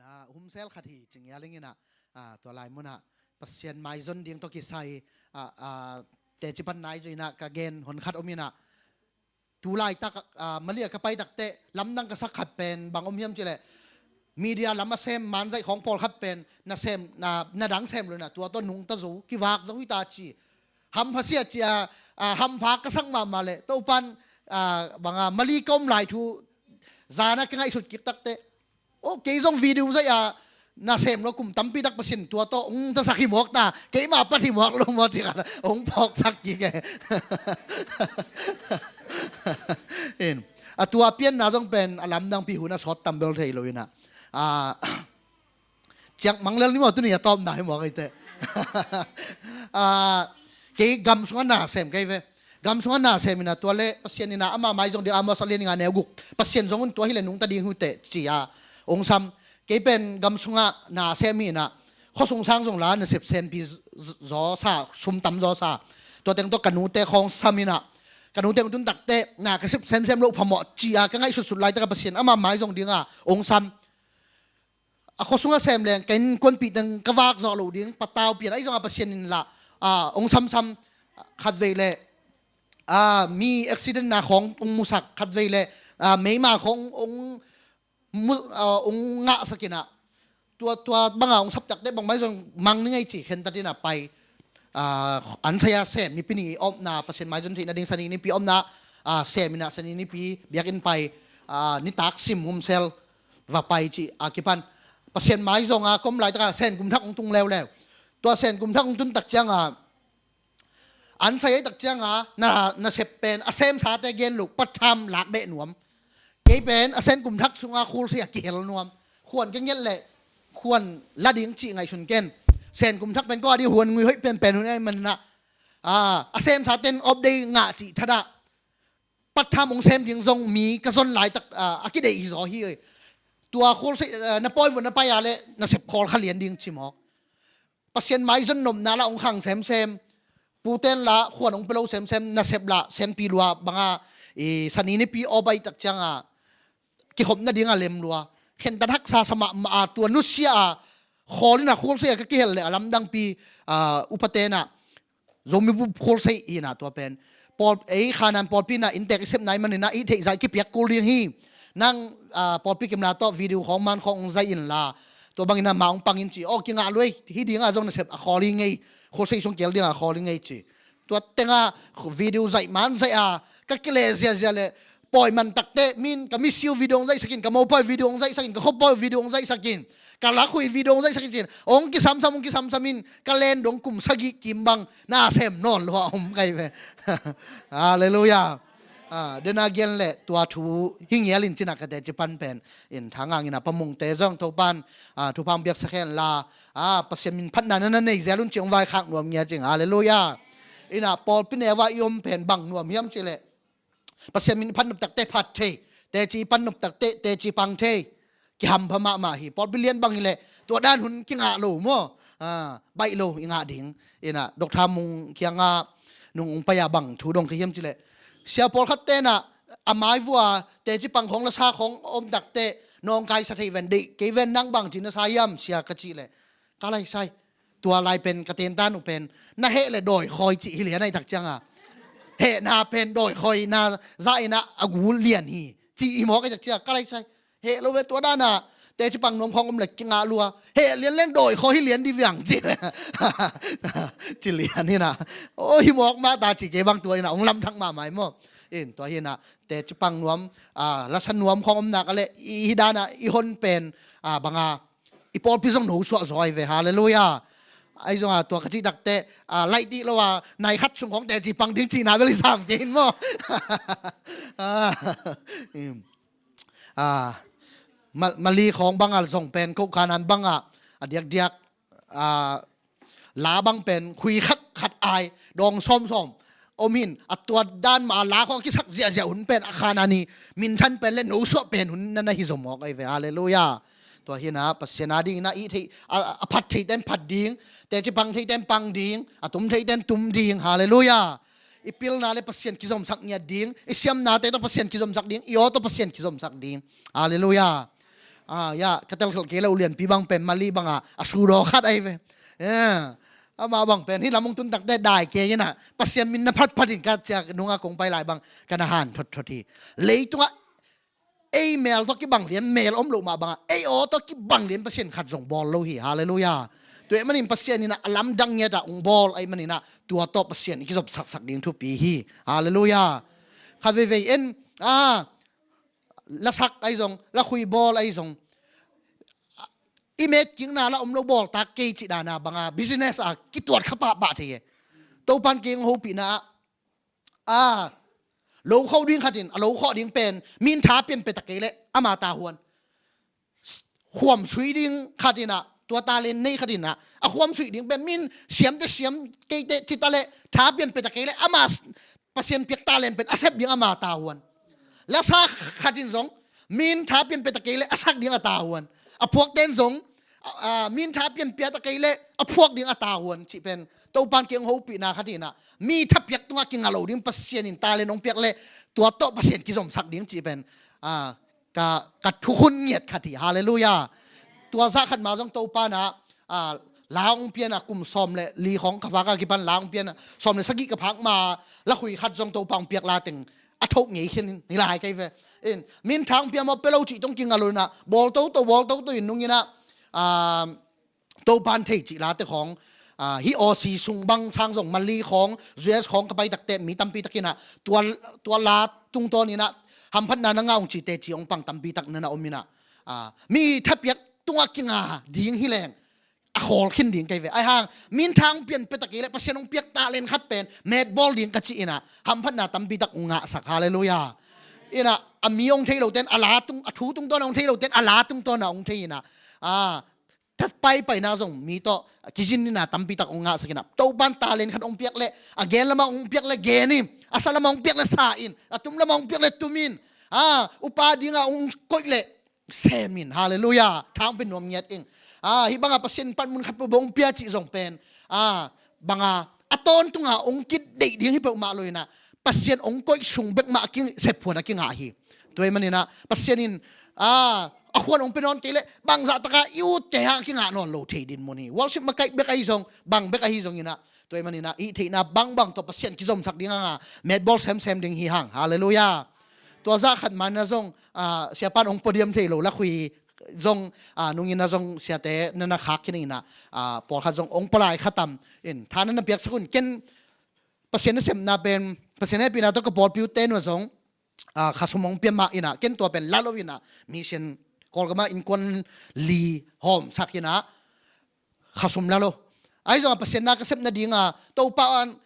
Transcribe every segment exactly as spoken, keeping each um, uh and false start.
Na humsel khat hi ci ngial ing inah, ah, tua lai munah Pasian maizon ding tawh kisai, ah, ah, teci pan nai zui inah ka gen hon khat om inah, tu laitak, ah, Mali ah ka pai takteh lamdang ka sak khat pen bang om hiam cileh, media lam a sem manzaih khawng pawlkhat pen na sem, na, na dang sem lo inah tua tawh nungta zo, kivak zo hi ta ci. Hampha sia cia, ah, hampha ka sak mahmah leh Topan, ah, banga Mali ka om lai thu zana ka ngaihsut kik takteh, oh, kei zong video zaih a na sem lo kum tampi tak Pasian tua tawh hong tasak hi mawk ta, keima pat hi mawk lo maw ci khat hong phawksak kik e. In, a tua pianna zong pen a lamdangpi hun a sawt tambel thei lo inah, ah, ciang manglel ni maw tuni a tawpna hi mawk eite. Ah, kei gam sungah na sem kei ve. Gam sungah na sem inah tua le Pasian inah ama mai zong ding, Amos a lian nga neu guk, Pasian zong un tua hileh nungta ding hute ci a hong sam. Kei pen gam sungah na sem hi inah khuasung sang zong la nasep sempi z-, z-, zaw sa, sum tam zaw sa. Tua teng tawh ka nute khawng sam inah ka nute hong tun takteh na ka sep semsem loh phamawh ci a ka ngaihsutsut laitak a Pasian ama mai zong ding a hong sam. A khuasung a sem leng ka innkuanpih teng ka vak zawh loh ding patau pian ahi zongah Pasian in lah, ah, hong samsam khatvei leh, ah, mi accident na khawng hong musak khatvei leh, ah, meima khawng hong mu-, ah, hong ngahsak inah tua, tua banga hong sap takteh bangmai zong mang ni ngei ci khentat inah pai. Ah, an sai a sem nipi ni omna, Pasian maizon theih nading Sani nipi omna, ah, sem inah Sani nipi biakinn pai, ah, nitak sim humsel va pai ci a kipan Pasian mai zong a ka om laitak a Sen kum Thak hong tung leuleu. Tua Sen kum Thak hong tun tak cianga an sai a tak cianga na, nasep pen a semsate gen loh, patham lak beh nuam. Kei pen a Sen kum Thak sunga khulsei a kihel nuam. Khuan ka ngiat leh khuan la ding cih ngaihsun ken. Sen kum Thak pen ko a ding huan ngui hoih penpen hun ei manah, ah, a semsa ten off day ngah cih thadah patham hong sem ding zong mi ka zon laitak, ah, a kideih hi zaw hi. Tua khulsei, ah, na pawi vun na pai a leh nasep khawl kha lian ding ci mawk. Pasian maizon nopna lah hong khang semsem. Puten lah khuan hong pia lo semsem, nasep lah sempi lua banga, i, Sani nipi aw baih tak cianga kikhop nadinga lem lua. Khentat haksa sa mahmah a tua nusia a khawl inah khulsei a ka kihel leh a lamdangpi, ah, upa tenah Zomi bup khulsei inah tua pen pawl, ei Khanan pawlpi inah inntek i sep nai maninah i theih zah i kipiak kul ding hi. Nang, ah, pawlpi kimla tawh video khawng man khawng hong zaih inla tua bangin amah hong pangin ci, aw, kingah luai, hi dinga zong nasep a khawl hi ngei, khulsei sung kel dinga a khawl hi ngei ci. Tua tenga video zaih man zaih a ka kile ziazia leh pawi man takteh min ka misiu video hong zaihsakin, ka mopawi video hong zaihsakin, ka khuapawi video hong zaihsakin, ka lakhui video hong zaihsakin cin hong kisamsam, hong kisamsam in ka len dong kum sagih kim bang na sem nawn lua om kai ve. Halleluiah. Ah, dena gen leh tua thu hi ngial in cinah ka teci pan pen in thangangin a pamungte zong Topan, ah, thupha hong piaksak hen la, ah, Pasian min phatna na na nei zel un ci hong vaikhak nuam ngia cing. Halleluiah. Inah pawlpi neu a i om pen bang nuam hiam cileh Pasian min phat nop takteh phat thei, teci pan nop takteh teci pang thei. Kihampha mahmah hi. Pawlpi lian bang hileh tua dan hun kingah lo maw? Ah, baih lo i ngah ding. Inah Dr. Mung kiangah nung hong pai a bang thu dong ka hiam cileh, sia pawlkhat tenah a maivua teci pang khawng lasa khawng om takteh nawngkaisa thei ven, deih kei ven, nang bang ci na sa hiam sia ka cihleh, ka laisai. Tua lai pen ka tentan uh pen na heh le dawikhawi cih hi lian ahi tak cianga, hehna pen dawikhawi na zah inah a gu lian hi cih i mawk ahi tak cianga, ka laisai. Heh lo ve tua dana teci pang nuam khawng om le kingah lua, heh lian len dawikhawi hi lian di viang ci le ci lian hinah. O, hi mawk mah ta ci kei bang tua inah hong lamthak mahmah hi maw? In tua hinah teci pang nuam, ah, lasa nuam khawng om nak a le i hi dana i hon pen, ah, banga i pawlpi zong no suah zaw ahi ve. Halleluiah. Ahi zonga tua ka cih takteh, ah, laih dih lo a nai khat sung khawng teci pang ding cihna bel i sam kei in maw? Ah, im. Ah, Mal-, Mali khawng banga zong pen ko Khanan banga a diakdiak, ah, la bang pen khui khat khat ai dawng sawmsawm om hin, a tuat dan mah a la khawng a kisak ziahziah hun pen a Khanan i minthan pen le no suah pen hun na na hi zaw mawk ahi ve. Halleluiah. Tua hinah Pasian a dingin a ih theih, a, a phat theih ten phat ding, teci pang theih ten pang ding, a tum theih ten tum ding. Halleluiah. I pilna le Pasian kizomsak ngiat ding, i siamnate tawh Pasian kizomsak ding, i aw tawh Pasian kizomsak ding. Halleluiah. Ah, ya, ka telkhelh kei le, ulianpi bang pen Mali banga a sudaw khat ahi ve. Ya. Ama bang pen hih lam hong tun takte dai kei inah, Pasian min na phatphat in ka ciak nunga kong pai lai bang ka na han thotthot hi. Leitungah ei mel tawh kibang lian mel om loh mah bangah ei aw tawh kibang lian Pasian khat zong bawl lo hi. Halleluiah. Tua ahih manin Pasian inah a lamdang ngiatah hong bawl ahih maninah tua tawh Pasian i kizopsaksak ding thupi hi. Halleluiah. Khat veivei en, ah, lasak ahi zong, lakhui bawl ahi zong, i metkikna la om lo bawltak kei cih dana banga business a kituat kha pahpah thei e. Topan kei hong hopihna ah, ah, lo khawh ding khatin a lo khawh ding pen min tha pianpia ta kei leh ama ta huan. Khuam sui ding khatinah, tua talent nei khatinah a khuam sui ding pen min siamte siam, keite cita leh tha pianpia ta kei leh ama Pasian piak talent pen a sep ding ama ta huan. Lasa khatin zong min tha pianpia ta kei leh a sak ding a ta huan. A phuakten zong, a, a, min tha pianpia ta kei leh a phuak ding a ta huan cih pen Topan kei hong hopihna khatinah, mi thapiak tungah kinga lo ding Pasian in talent hong piak leh tua tawh Pasian kizomsak ding cih pen, a, ka, ka thukhun ngiat khat hi. Halleluiah. Tua zah khat ma zong Topa inah, a, la hong pianah kum sawm le li khawng ka phak a kipan la hong pianah sawm le sagih ka phak ma lakhui khat zong Topa hong piak la teng a thoh ngei khin hi lai kei ve. In, min tha hong pia maw pia lo cih tawh kinga lo inah bawl toto bawl toto in nung inah, a, Topan thei cih late khawng, a, hih Aussie sung bang sang zong Mali khawng, U S khawng ka pai takte mi tampi takinah tua, tua la tungtawninah hamphatna na ngah ung cih teci hong pang tampi tak na na om inah, a, mi thapiak tungah kinga ding hi leng a khawl khin ding kei ve. Ahi hang min tha hong pianpia ta kei leh Pasian hong piak talent khat pen metbawl ding ka cih inah hamphatna tampi tak hong ngahsak. Halleluiah. Inah a mi hong thei loten a la tung, a thu tungtawn hong thei loten a la tungtawn ah hong thei inah, a, tat paipaina zong mi tawh kizin nina tampi tak hong ngahsak inah, Topan talent khat hong piak leh a gen lamah hong piak leh gen in, a sa lamah hong piak leh sa in, a tum lamah hong piak leh tum in, a, upa dingah hong koih leh sem in. Halleluiah. Tha hong pia nuam ngiat in. A, hih bangah Pasian in panmun khat peuh bawh hong pia cih zong pen, a, banga a tawntunga hong kideih ding hi peuhmah lo inah Pasian hong koih sung bekmah a kisep phuan a kingah hi. Tua ahih maninah Pasian in, a, a khuan hong pia nawn kei leh bangzah taka i ut kei hang a kingah nawn lo thei dinmun hi. Worship makaih bek ahi zong, bang bek ahi zong inah, tua ahih maninah i theihna bangbang tawh Pasian kizomsak ding hanga metbawl semsem ding hi hang. Halleluiah. Tua zah khat manah zong, a, siapan hong pua diam thei lo lakhui zong, a, nung inah zong siate na na khak khin inah, a, pawlkhat zong hong pua lai kha tam in tha na na piaksak un. Ken Pasian nasepna pen, Pasian hehpihna tawh ka pawlpi ute nuah zong, a, khasum hong pia mah inah ken tua pen la lo inah mission Kawlgam ah innkuan li hawmsak inah khasum la lo. Ahi zongah Pasian na ka sep nadinga Topa in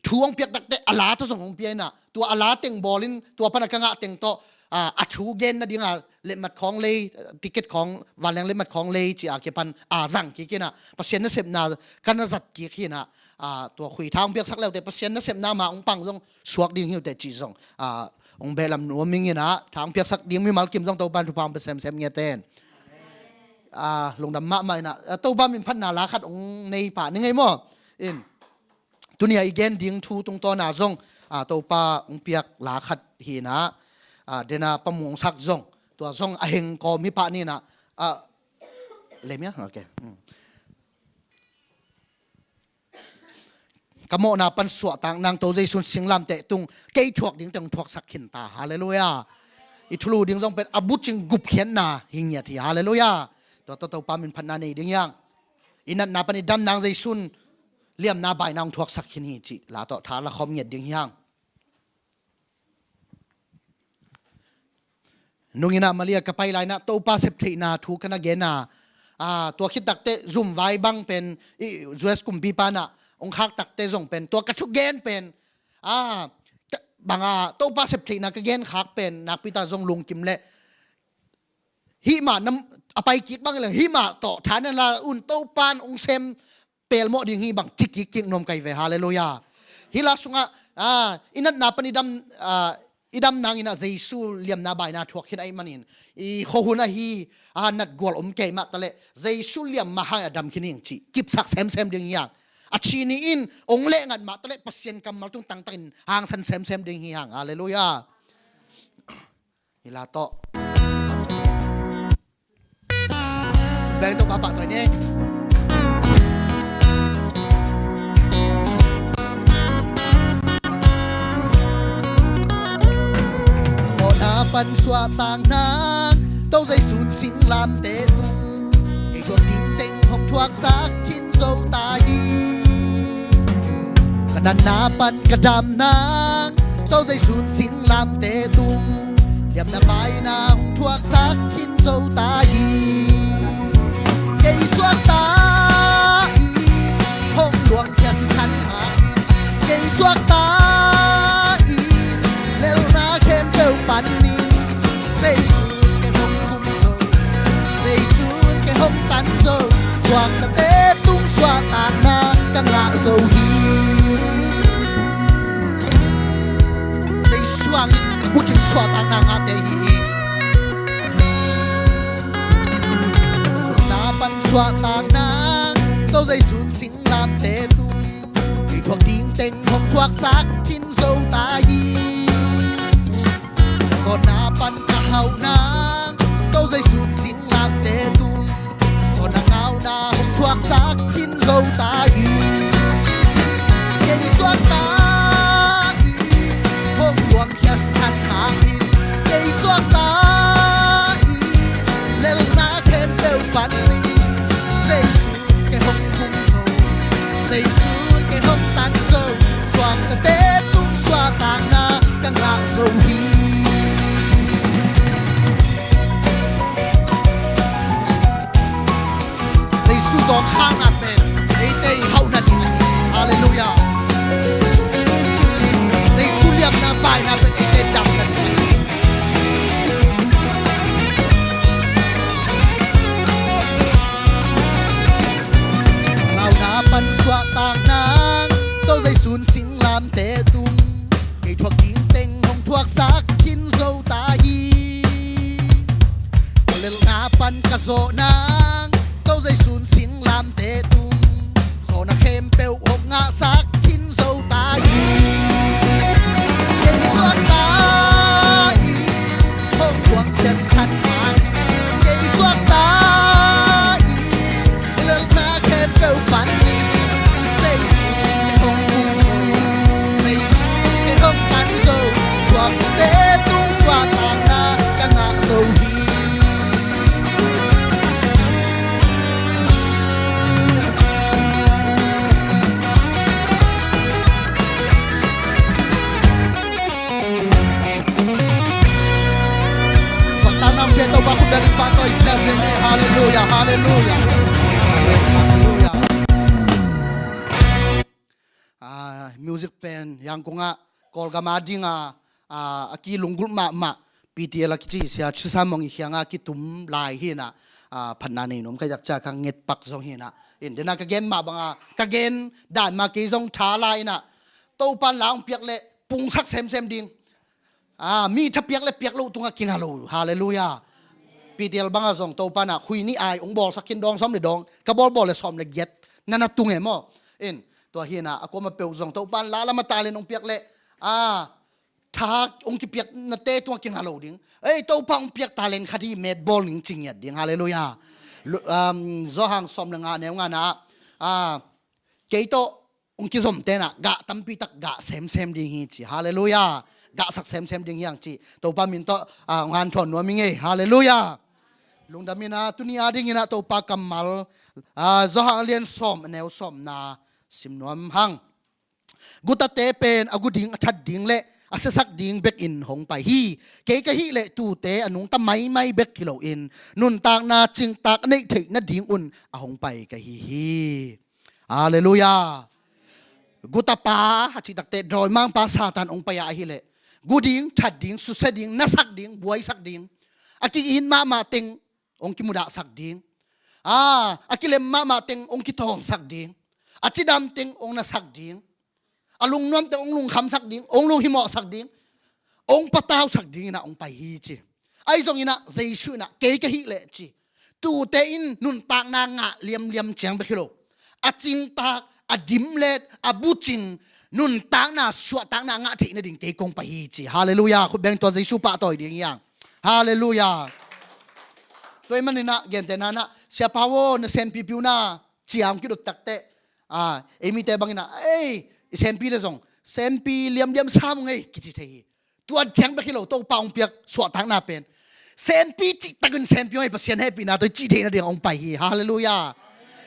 thu hong piak takte a la tawh zong hong pia inah, tua a la teng bawlin tua pana ka ngah teng tawh, a, a thu gen nadinga letmat khawng lei, ticket khawng, vanleng letmat khawng lei ci-a kipan a zang kik inah Pasian nasepna ka na zat kik hi inah, a, tua khui tha hong piaksak leute Pasian nasepna mah hong pang zong suak ding hi uh teh ci zong, a, hong behlam nuam ing inah, tha hong piaksak ding mimal kim zong Topan thupha hong pia semsem ngiat in. A, lungdam mahmah inah, a, Topa min phatna la khat hong nei pah ni ngei maw? In, tuni-a i gen ding thu tungtawna zong, a, Topa hong piak la khat hi inah, a, dena Pa Muang Sak zong, tua zong a heng kawm hi pah ni inah, a, lei mia? Ok. Hmm. Ka mawhna pan suahtak nang To Jesu in singlamteh tung, kei thuak ding teng thuaksak khin ta. Halleluiah. I thulu ding zong pen a bucing gupkhiatna hi ngiat hi. Halleluiah. Tua tawh Topa min phatna nei ding hi hang. I natna pan i dam nang Jesu in liamna baina hong thuaksak khin hi cih la tawh tha la khawm ngiat ding hi hang. Nung inah Mali ah ka pai lai inah Topa sep theihna thu ka na gen a, a, tua khit takte zumvai bang pen i U S kumpipa inah hong khak takte zong pen tua ka thugen pen, a, banga Topa sep theihna ka gen khak pen nakpi ta zong lungkim leh hih mah nam a pai kik bang leh hih mah tawh tha na la un, Topan hong sem pelmawh ding hi bang ci kikkik nuam ka hi ve. Halleluiah. Hih la sungah, a, i natna pan i dam, a, i dam nang inah Jesu liamna baina thuak khin ahih manin i khuahun ahi, a, natgual om kei mah taleh Jesu liam mah hang a dam khin ing cih kipsak semsem ding hi hang. A thi ni in hong lehngat mah taleh Pasian kammal tung tangtakin hangsan semsem ding hi hang. Halleluiah. Hih la tawh. Beng Topa pahtawi ni. Kawhna pan suahtak nang, To Zeisun singlamteh tung, kei thuak ding teng hong thuaksak khin zo ta hi. Ka natna pan ka dam nang, To Zeisun singlamteh tung, liamna vaina hong thuaksak khin zo ta hi. Kei suakta in hong luangkhia sisan hangin, kei suakta in lelna khempeuh panin, Zeisun kei hong kum zo, Zeisun kei hong tan zo, suaktate tung suahtakna ka ngah zo hi. Zeisu hangin bucin suahtakna ngahte hi hi. Suahtakna pan suahtakna, To Zeisun singlamteh tung, kei thuak ding teng hong thuaksak khin zo ta hi. Sawtna pan ka hauh nang, To Zeisun singlamteh tung, sawtna ngauna hong thuaksak khin zo ta hi. Kei suakta in hong luangkhia sisan hangin, kei suakta in lelna khempeuh panin, Zeisun kei hong kum zo, Zeisun kei hong tan zo, suaktate tung suahtakna ka ngah zo hi. Zeisu zawngkhakna pen eite i hauhna ding ahi. Halleluiah. Zeisu liamna vaina pen eite damna ding ahi. Launa pan suahtakna, To Zeisun singlamteh tung, kei thuak ding teng hong thuaksak khin zo ta hi. Lelna pan ka zawh nang, To Zeisun singlamteh tung, zawhna khempeuh hong ngahsak khin zo ta hi. Kei suakta in hong luangkhia sisan hangin, kei suakta in lelna khempeuh panin, Zeisu kei hong kum zo, Zeisu kei hong tan zo, suaktate tung suahtakna ka ngah zo hi. Suahtakna hong pia Topa khut beng in pahtawi ziahziah ni. Halleluiah, halleluiah. Halleluiah. Ah, music pen Yangon ah, Kawlgam a ding a, ah, a kilunggulh mahmah P T L a kici Sia Chu San Mong i kiangah kitum lai hi in ah, ah, phatna nei nuam ka hi tak ciang ka ngetpak zong hi in ah. In, den a ka gen mah bang a, ka gen dan mah kei zong tha la in ah, Topa'n la hong piak leh pungsak semsem ding. Ah, mi tha piak leh piak loh tungah kinga lo. Halleluiah. P T L bang a zong Topa'n ah khui nih ai hong bawlsak khin, dawng sawm leh dawng, ka bawlbawl leh sawm leh giat na na tung e maw. In, tua hi in ah, a kuamah peuh zong Topa'n la lam a talent hong piak leh, ah, tha hong kipiaknate tungah kinga lo ding. Ei, Topa hong piak talent khat hi, met bawl ning ci ngiat ding. Halleluiah. Lu-, um, Johan sawm leh nga neu nga na ah, ah, kei tawh hong kizomte in ah gah tampi tak gah semsem ding hi ci. Halleluiah. Gahsak semsem ding hi hang ci. Topa min tawh, ah, hong hanthawn nuam ing ei. Halleluiah. Lungdam in ah, tuni a ding in ah Topa kammal, ah, Johan a lian sawm, a neu sawmna sim nuam hang. Gutate pen a gu ding, a that ding leh a siasak ding bekin hong pai hi. Kei ka hih leh tuute a nungta maimai bek hi loin, nuntakna cingtak a neih theih nadingun a hong pai ka hi hi. Halleluiah. Gutapa a cih takteh dawimangpa Satan hong pai a ahih leh, gu ding, that ding, susia ding, nasak ding, buaisak ding, a ki-it mahmah teng hong kimudahsak ding. Ah, a kilem mahmah teng hong kitawngsak ding. A cidam teng hong nasak ding. A lungnuam teng hong lungkhamsak ding, hong lunghimawhsak ding, hong patausak ding in ah hong pai hi ci. Ahi zongin ah Jesu in ah kei ka hih leh ci, tuute in nuntakna ngah liamliam ciang bek hi lo, a cingtak, a dimlet, a bucing nuntakna, suahtakna ngah theih nading kei kong pai hi ci. Halleluiah. Khut beng, tua Jesu pahtawi ding hi hang. Halleluiah. Tua ahih manin ah gentehna in ah Siapa aw, na senpipi uh na, ci-a hong kidot takteh, a, ei mite bangin a, ei, i senpi le zong senpi liamliam sam ung ei kici thei hi. Tua ciang bek hi lo, Topa hong piak suahtakna pen senpi cihtakin senpi ung ei, Pasian hehpihna tawh i cih theih nading hong pai hi. Halleluiah.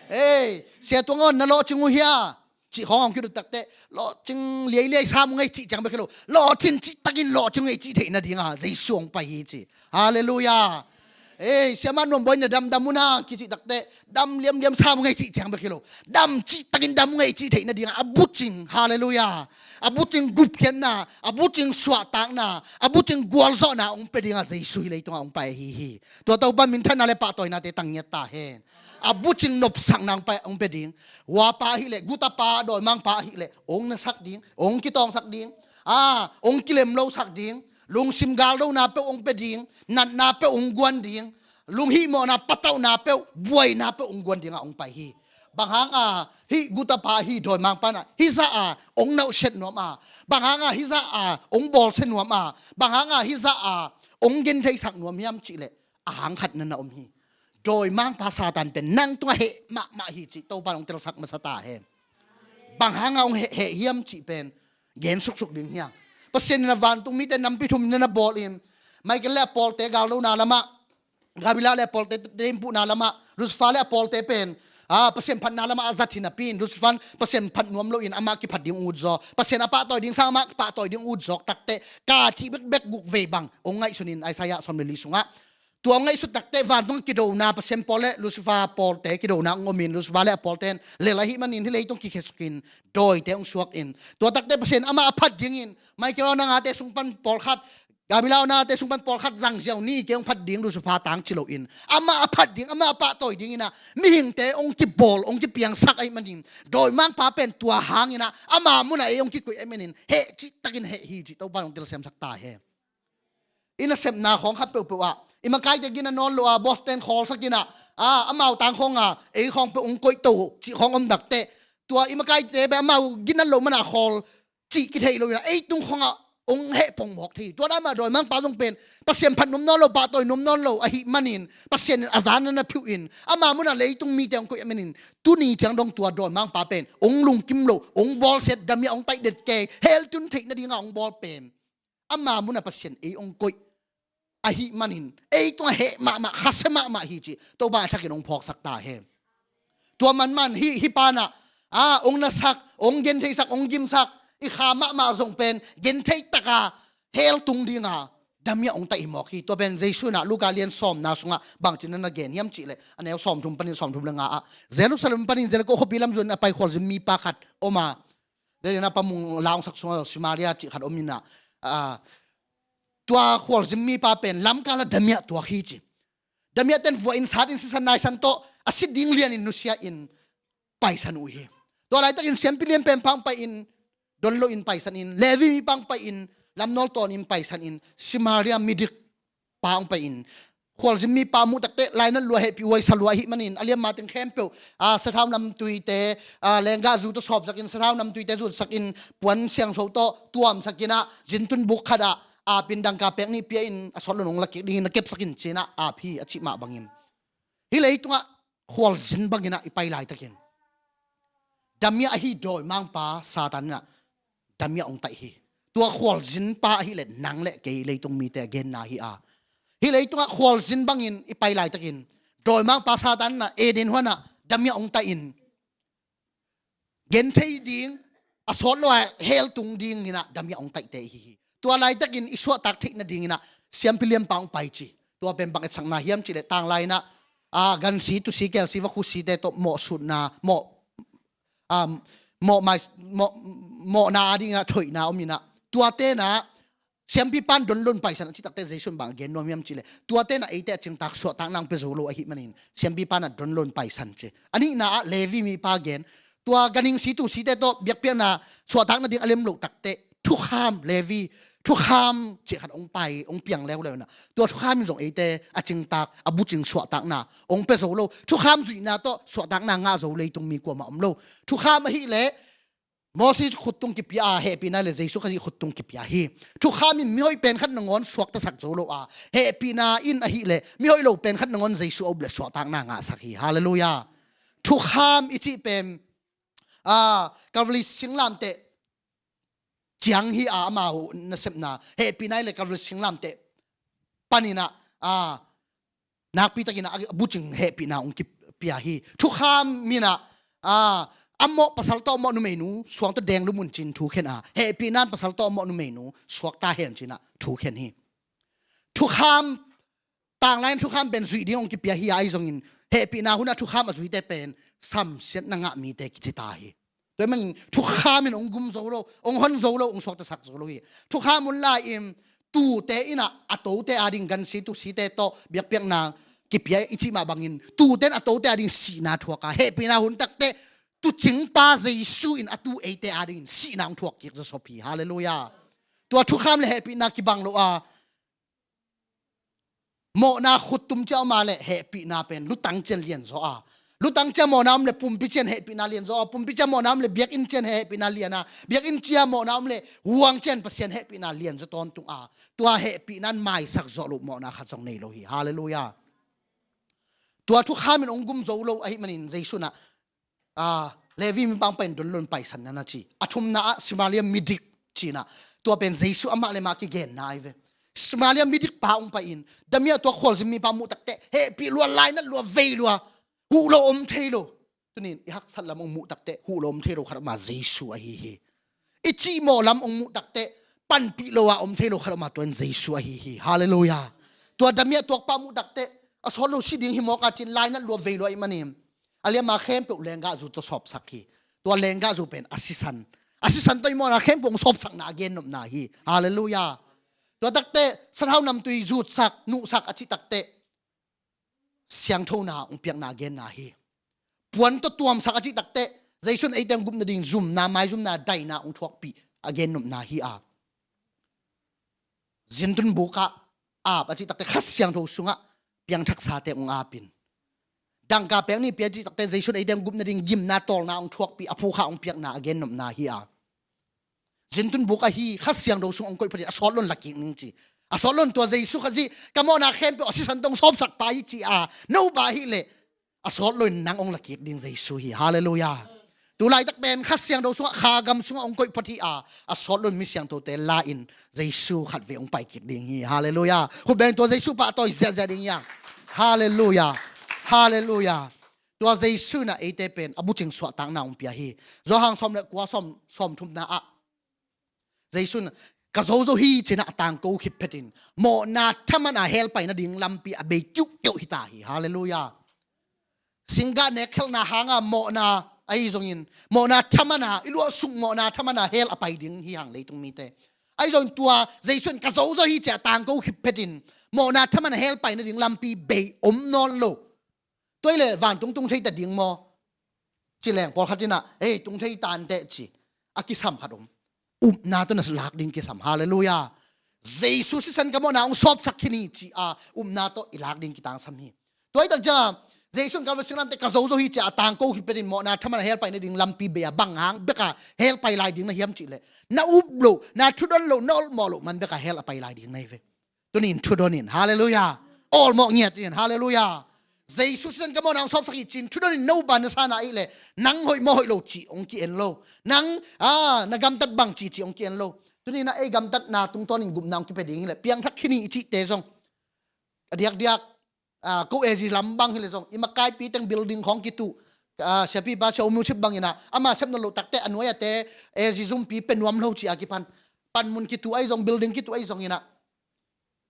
Ei, Sia Tuang aw, na lawhcing uh hia? Cih khawng hong kidot takteh, lawhcing liailiai sam ung ei cih ciang bek hi lo, lawhcing cihtakin lawhcing ung ei cih theih nadinga Jesu hong pai hi ci. Halleluiah. Ei, Siamah Nuam Bawi, na damdam uh na kicih takteh, dam liamliam sam ung ei cih ciang bek hi lo, dam cihtakin dam ung ei cih theih nadinga a bucing, halleluiah, a bucing gupkhiatna, a bucing suahtakna, a bucing gualzawhna hong pia dinga Jesu hih leitungah hong pai ahi hi. Tua Topa minthanna le pahtawinate tang ngiat ta hen. A bucing nopsakna hong pia ding. Huapa ahileh, gutapa, dawimangpa ahileh hong nasak ding, hong kitawngsak ding, a, hong kilemlosak ding, lungsim galdona peuh hong pia ding, natna peuh hong guan ding, lunghihmawhna patauhna peuh, buaina peuh hong guan dingah hong pai hi. Bang hanga hih gutapa, hih dawimangpa in a hih zah a hong nauhsiat nuam a, bang hanga hih zah a hong bawlsia nuam a, bang hanga hih zah a hong gentheisak nuam hiam cihleh, a hang khat na na om hi. Dawimangpa Satan pen nang tungah heh mahmah hi cih Topa in hong telsak masa ta hen. Bang hanga hong heh, heh hiam cih pen gen suksuk ding hi a. Pasian in a vantung mite nampi thum na na bawlin, Michael le a pawlte galdona lamah, Gabriel le a pawlte teipuhna lamah, Lucifer le a pawlte pen, a, Pasian phatna lamah a zat hi napi-in, Lucifer in Pasian phat nuam loin amah kiphat ding utzaw, Pasian a pahtawi ding sang amah pahtawi ding utzaw takteh, ka cih bekbek guk vei bang hong ngaihsunin, Isaiah sawm le li sungah. Tua hong ngaihsut takteh vantung kidona, Pasian pawl le Lucifer pawlte kidona hong omin, Lucifer le a pawlte in lel ahih manin hih leitung kikhesukin dawite hong suakin, tua takteh Pasian amah a phat dingin, Michael aw, nang ate sung pan pawlkhat, Gabriel aw, nang ate sung pan pawlkhat zang ziau ni, kei hong phat ding, Lucifer tang ci loin, amah a phat ding, amah a pahtawi dingin a mihingte hong kibawl, hong kipiangsak ahih manin, dawimangpa pen tua hangin a ama munah ei hong kikoih ahih manin heh cihtakin heh hi cih Topa in hong telsiamsak ta hen. I nasepna khawng khat peuhpeuh ah, i makaite gina nawn lo a, boss ten khawlsak in a, a, amau tang khawng a ei khawng peuh hong koihto cih khawng om takteh, tua i makaite bek amau gina lo man a khawl cih kitheih lo in a, ei tung khawng ah hong heh pongmawk thei. Tua dan mah dawimangpa zong pen Pasian phat nuam nawn lo, pahtawi nuam nawn lo ahih manin, Pasian in a zan na na phiuh in, ama munah leitung mite hong koih ahih manin, tuni ciang dong tua dawimangpa pen hong lungkim lo, hong bawlsiat, damiah hong taih det kei, hell tun theih nadinga hong bawl pen ama munah Pasian ei hong koih ahih manin, ei tungah heh mahmah, khasia mahmah hi cih Topa a thakin hong phawksak ta hen. Tua manman hih, hih pa in a, a, hong nasak, hong gentheisak, hong gimsak, i kha mahmah zong pen genthei taka hell tung dinga damiah hong taih hi mawk hi. Tua pen Jesu in a Luka lian sawmna sungah bangci na na gen hiam cihleh, a neu sawmthum panin sawmthum le nga ah, Jerusalem panin Jericho khuapi lam zuanin a pai khualzin mipa khat om a, Dei dei na pa mung laungsak sungah Samaria cih khat om in a, a, tua khualzin mipa pen lamkal ah damiah tuak hi ci. Damiah ten vua in sat in sisan naisan tawh a si ding lianin nusia in paisan uh hi. Tua laitakin siampi lian pen pang pai in, don lo in paisan in, Levi mi pang pai in, lamnawl tawn in paisan in, Samaria midik pa hong pai in, khualzin mipa muh takteh lainat lua, hehpih huai sa lua ahih manin a liamma teng khempeuh, a, sathau namtuite, a, lenggahzu tawh sawpsak in, sathau namtuite zutsak in, puan siangtho tawh tuamsak in a, zintun buk khat ah apin dangka pek nih pia in, a sawt lo nong la kik dingin na kepsak in ci-in a ap hi a cih mah bangin, hih leitungah khualzin bangin a i pai laitakin damiah ahi dawimangpa Satan in a damiah hong taih hi. Tua khualzin pa ahih leh nang le kei leitung mite a genna hi a, hih leitungah khualzin bangin i pai laitakin dawimangpa Satan in a Eden huan ah damiah hong taih in, genthei ding, a sawt lo a hell tung dingin a damiah hong taihte i hi hi. Tua laitakin i suahtak theih nadingin a siampi lianpa hong pai ci. Tua pen bang etsakna hiam cihleh tanglai in a, a, gansi, tusi, kelsi, vakhusite tawh mawhsutna, mawh, a, mawh mai, mawh, mawhna a dingin a thoihna om in a, tuate in a siampipa in don lo in paisan a cih takteh Jesu in bang a gen nuam hiam cihleh, tuate in a eite a cingtak suahtakna hong pia zo lo ahih manin siampipa in a don lo in paisan ci. A nihna ah Levi mipa gen, tua ganhing si tusite tawh biakpiakna suahtak nading a lem loh takteh thukham, Levi thukham cih khat hong pai, hong piang leuleu in a, tua thukham in zong eite a cingtak, a bucing suahtakna hong pia zo lo. Thukham zuihna tawh suahtakna ngah zo leitung mi kuamah om lo. Thukham ahih leh Moses khuttung kipia a, hehpihna le Jesu Khazih khuttung kipia hi. Thukham in mihoih pen khat nangawn suaktasak zo lo a, hehpihna in ahileh mihoih lo pen khat nangawn Jesu a up le suahtakna ngahsak hi. Halleluiah. Thukham i cih pen, a, Calvary singlamteh ciang hi a, amau nasepna hehpihna in le Calvary singlamteh panin ah, a, nakpitakin a bucing hehpihna hong kipia hi. Thukham in ah, a, a mawh pasal tawh mawh numeinu suang tawh deng lum un ci-in thukhen a, hehpihna in pasal tawh mawh numeinu suakta hen ci-in ah thukhen hi. Thukham, tanglai in thukham pen zuih ding hong kipia hi a, ahi zongin hehpihna hun ah thukham a zuite pen samsiatna ngah mite kici ta hi. Tua ahih manin thukham in hong gum zo lo, hong hon zo lo, hong suaktasak zo lo hi. Thukham hun lai-in tute in ah a tote ading gansi tusite tawh biakpiakna kipia i cih mah bangin tute in a tote ading sihna thuak a, hehpihna hun takteh tuucingpa Jesu in a tuu eite adingin sihna hong thuak kik zawsop hi. Halleluiah. Tua thukham le hehpihna kibang lo a, mawhna khuttum ciang om a leh hehpihna pen lutang ciang lianzaw a, lutang ciang mawhna om le pumpi ciang hehpihna lianzaw a, pumpi ciang mawhna om le biakinn ciang hehpihna lian a, biakinn ciang mawhna om le huang ciang Pasian hehpihna lianzaw tawntung a, tua hehpihna in maisak zawh loh mawhna khat zong nei lo hi. Halleluiah. Tua thukham in hong gum zo lo ahih manin Jesu in ah, a, Levi mipa hong pai in don lo in paisan na na ci. A thumna ah Samaria midik ci-in ah, tua pen Jesu amah le amah kigenna ahi ve. Samaria midik pa hong pai in, damia tua khualzin mipa muh takteh hehpih lua, lainat lua, vei lua, huh lo om thei lo. Tuni in i haksat lam hong muh takteh huh lo om thei lo khat om a, Jesu ahi hi. I cihmawh lam hong muh takteh panpih lo a om thei lo khat om a, tua in Jesu ahi hi. Halleluiah. Tua damia tuakpa muh takteh a sawt lo si ding hi mawk a ci-in lainat lua, vei lua ahih manin a liamma khempeuh lenggahzu tawh sawpsak hi. Tua lenggahzu pen a sisan, a sisan tawh i mawhna khempeuh hong sawpsakna a gennopna hi. Halleluiah. Tua takteh sathau namtui zutsak, nuhsak a cih takteh siangthona hong piakna a genna hi. Puan tawh tuamsak a cih takteh Jesu in eite hong gupna ding zumna, maizumna, daina hong thuakpih a gennopna hi a, zintun buk ah ap a cih takteh Kha Siangtho sungah piangthaksate hong ap in, dangka pek nihpih a cih takteh Jesu in eite hong gupna ding gimna, tawlna hong thuakpih, a phukha hong piakna a gennopna hi a, zintun buk ahi Kha Siangtho sung hong koih phatin a sawt lo in la kik ning ci. A sawt lo in tua Jesu Khazih ka mawhna khempeuh a sisan tawh hong sawpsak pa hi ci a, no ba ahih leh a sawt lo in nang hong la kik ding Jesu hi. Halleluiah. Tu laitak pen Kha Siangtho sungah, Kha gam sungah hong koih phat hi a, a sawt lo in mi siangthote la in Jesu khatvei hong pai kik ding hi. Halleluiah. Khut beng, tua Jesu pah a tawi ziahziah ding hi hang. Halleluiah. Halleluiah. Tua Jesu in ah eite pen a bucing suahtakna hong pia hi. Johan sawm le kua, sawm, sawmthumna ah Jesu in, "Ka zo zo hi," ci-in ah a tangko khit phetin mawhna thaman a hell pai nading lampi a bei kiuhkeuh hi ta hi. Halleluiah. Singgah nek khelhna hanga mawhna ahi zongin, mawhna thaman a, i luah sung mawhna thaman a hell a pai ding hi hang leitung mite. Ahi zongin tua Jesu in, "Ka zo zo hi," ci-a a tangko khit phetin mawhna thaman a hell pai nading lampi bei om nawn lo. Tua hi leh vantung tung thei ta ding maw? Ci leng pawlkhat in ah, "Ei, tung thei ta inteh," ci. A kisam khat om. Upna tawh na lak ding kisam. Halleluiah. Jesu sisan ka mawhna hong sawpsak khin hi ci-a upna tawh i lak ding kitangsam hi. Tua hi tak ciangin Jesu in Calvary singlamteh, "Ka zo zo hi," ci-a a tangko khit phetin mawhna thaman a hell pai nading lampi bei a, bang hang bek a hell pai lai ding na hiam cih leh, na up loh, na thudon loh, na awlmawh loh man bek a hell a pai lai ding na hi ve. Tuni in thudon in, halleluiah. Awlmawh ngiat in, halleluiah. Jesu sisan ka mawhna hong sawpsak hi ci-in thudon in, no ban na sa na ahih leh, nang hoih maw hoih lo cih hong ki-en lo. Nang, a, na gamtat bang ci cih hong ki-en lo. Tuni in ah ei gamtatna tungtawnin gupna hong kipia ding hi leh, piangthak khin hi i cihte zong, a diakdiak, a, ko A G lam bang hi leh zong, i makaipi teng building khawng kituh, a, siapipa Sia U Myo Chip bangin ah, ama sep nawn loh takteh a nuai-ate A G zumpi pia nuam lo ci-a kipan, panmun kituh ahi zong, building kituh ahi zongin ah,